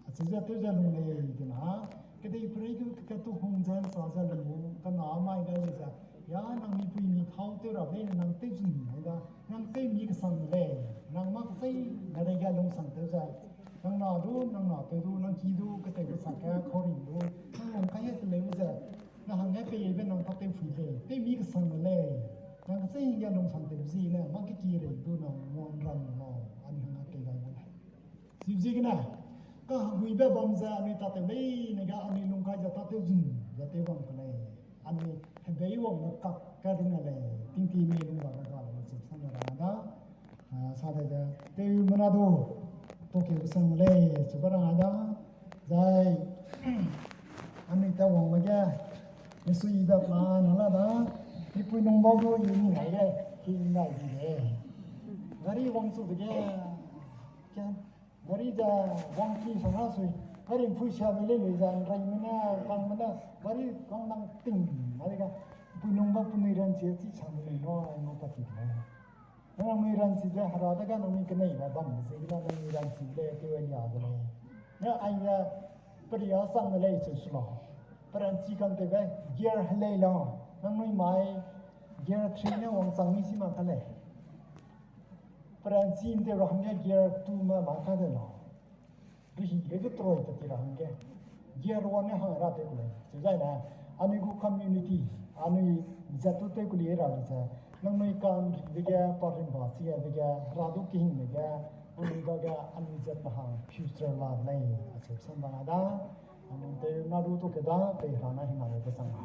Acheu ze tew ze lung lei dena, kedeiperei du kekat tu hung ze nsa ze lung gu, kena mai gai lei ze, ya nang mipui mi thâu tew ra lei ne nang tew zun ai da, nang tew mi kesang de lei, nang mâ kecheîne rei ge lungsang tew ze, nang na du, nang na tew du, nang ki du, ketew kesak ge, kauring du, nang lungkai e teleu ze, nang hangge peibe nang tâtew pui lei, tew mi kesang de lei, nang kecheîne ge lungsang tew zi ne, mâ keki rei du nang nguanram lau, anui hangge pei gai gu lei. Chibe ziegene, kaheguibe bam ze anui tâtew leine ge anui lungkai ze tâtew zun ze tew bam ku lei. Anui hebei wangbe kak ka runne lei, tingti mei lung rabe ga lei, chipsang ne rang da. A, sa de ze, tew mena du, tokeu kesang lei, chibe rang da. Zai, anui ta wangbe ge, Yesu ibe plan na la da, mipui nung bau du i ni ngai ge, ki ngai di lei. Gari wangchu dege, gari ze wangki sa na sui, gari mpui siabe lei lei ze, nraime ne, kangme ne, gari kang nang ting, gari ga, mipui nung bau penui ranchi chi sang de lei, no, no ta ki de lei. Nangnui ranchi ze hera dage nangnui keneibe bam ziegene nangnui ranchi lei tew lia de lei. Ne aige peria sang de lei cheu su lau. Peranchi kantewbe gear helei lau. Nangnui mai gear three ne wangchang mi si mak ka lei. Peranchi ’ntew ra hangge gear two me ma ka de la. Rehi ge ge troi pe ti ra hangge. Gear one ne hang ra tew ku lei. Chizaine, anui gu community, anui zat tu tew ku li ra le ze, nangnui ka'nribe ge, pa rimba chi dege, Hera du kehingbe ge, anui dage, anui zat me hang future la lei, acheu sam bang a da, anui tew na du tu ke da, pei Hera na hing na le be sang a.